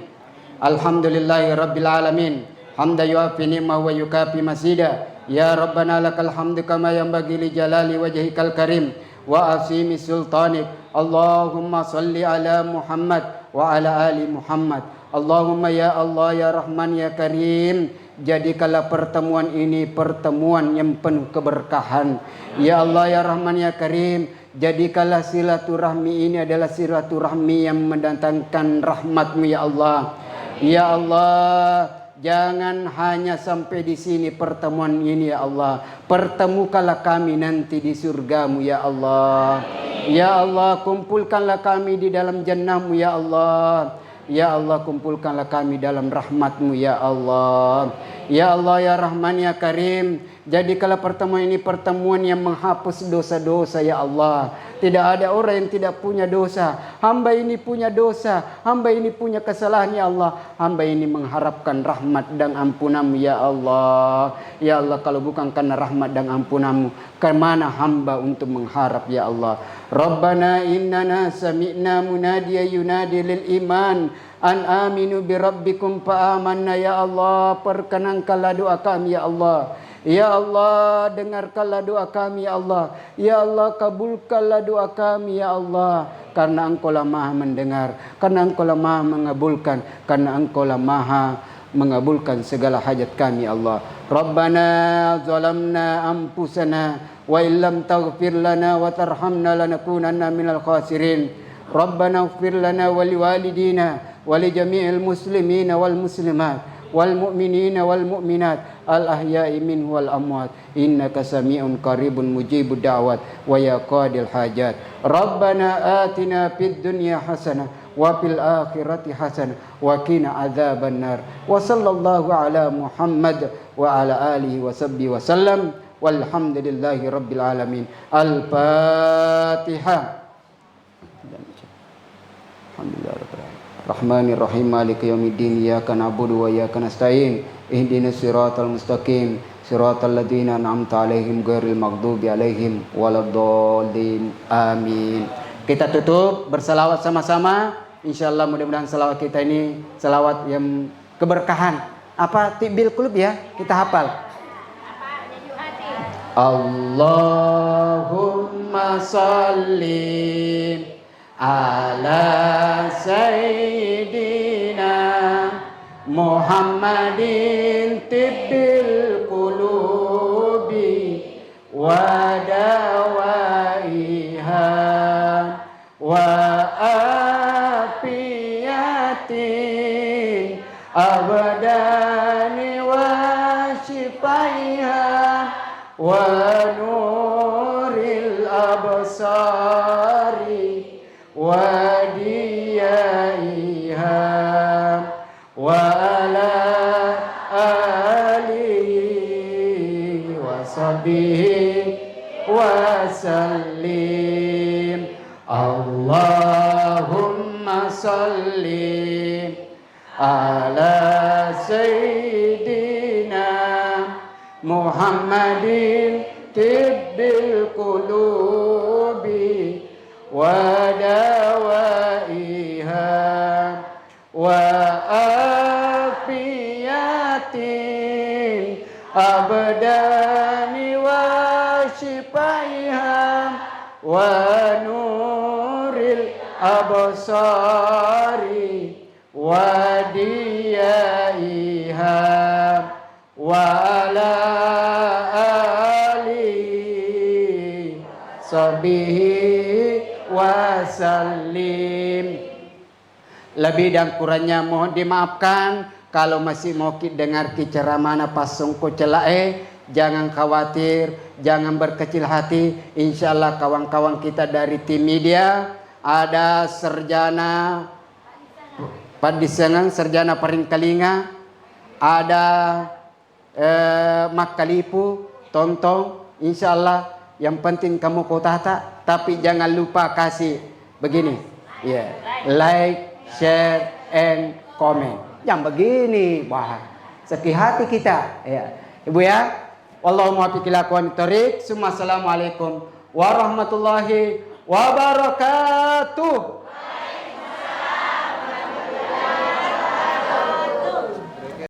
Alhamdulillahi rabbil alamin. Hamdan yuafi ni'mahu wa yukafi masida. Ya Rabbana lakal hamdu kama yanbaghi li jalali wajhikal karim wa asimi sultanik. Allahumma salli ala Muhammad wa ala ali Muhammad. Allahumma ya Allah, ya Rahman, ya Karim, jadikanlah pertemuan ini pertemuan yang penuh keberkahan. Ya Allah, ya Rahman, ya Karim, jadikanlah silaturahmi ini adalah silaturahmi yang mendatangkan rahmat-Mu, ya Allah. Ya Allah, jangan hanya sampai di sini pertemuan ini, ya Allah. Pertemukanlah kami nanti di surga-Mu, ya Allah. Ya Allah, kumpulkanlah kami di dalam jannah-Mu, ya Allah. Ya Allah, kumpulkanlah kami dalam rahmat-Mu, ya Allah. Ya Allah, ya Rahman, ya Karim, jadikanlah pertemuan ini pertemuan yang menghapus dosa-dosa, ya Allah. Tidak ada orang yang tidak punya dosa. Hamba ini punya dosa, hamba ini punya kesalahan, ya Allah. Hamba ini mengharapkan rahmat dan ampunan-Mu, ya Allah. Ya Allah, kalau bukan karena rahmat dan ampunan-Mu, kemana hamba untuk mengharap, ya Allah? Rabbana innana sami'na munadiya yunadi lil iman an aminu bi rabbikum fa amanna. Ya Allah, perkenankanlah doa kami, ya Allah. Ya Allah, dengarkanlah doa kami, ya Allah. Ya Allah, kabulkanlah doa kami, ya Allah. Karena Engkaulah Maha Mendengar, karena Engkaulah Maha Mengabulkan, karena Engkaulah Maha mengabulkan segala hajat kami, ya Allah. Rabbana zalamna anfusana wa illam taghfir lana wa tarhamna lanakunanna minal khasirin. Rabbana ighfir lana wa liwalidina wa li jami'il muslimina wal muslimat wal mu'minina wal mu'minat al ahya'i minhum wal amwat innaka sami'un qaribun mujibud da'wat wa ya qadil hajat. Rabbana atina fid dunya hasanah wa fil akhirati hasanah wa qina adzabannar. Wa sallallahu ala Muhammad wa ala alihi wa sahbihi wa sallam. Walhamdulillahi rabbil alamin. Al-Fatihah. Alhamdulillah rabbil alamin. Rahmanir Rahim, Maliki yaumiddin, iyyaka na'budu wa iyyaka nasta'in, ihdinas siratal mustaqim, Siratal ladzina an'amta 'alaihim ghairil maghdubi 'alaihim waladdallin. Amin. Kita tutup berselawat sama-sama. Insyaallah, mudah-mudahan selawat kita ini selawat yang keberkahan. Apa, tibbil qulub, ya? Kita hafal. Allahumma salli ala sayyidina Muhammadin tibbil qulubi wa dawaiha wa afiyatil abdani wa syifaiha wa nuril absari wa diyaiha wa ala alihi wa sahbihi wa sallim. Allahumma salli ala sayyidina Muhammadin tibbil qulubi wa dawaiha wa afiyatil abdani wa syifaiha wa nuril absari wa diyaiha wa ala alihi sahbihi wa sallim. Lebih dan kurangnya mohon dimaafkan. Kalau masih mau ki dengar ki ceramahna Passongko Celae, jangan khawatir, jangan berkecil hati. Insya Allah kawan-kawan kita dari tim media, ada sarjana Paddissengan, sarjana Paringkalinga, ada eh, makkalipu, tonton, insya Allah yang penting kamu kotata, tapi jangan lupa kasih begini, ya, like, share, and comment. Yang begini, wah, sakit hati kita, ya, Ibu ya. Wallahu muwaffiq ila aqwamit thoriq. Summa assalamualaikum warahmatullahi wabarakatuh.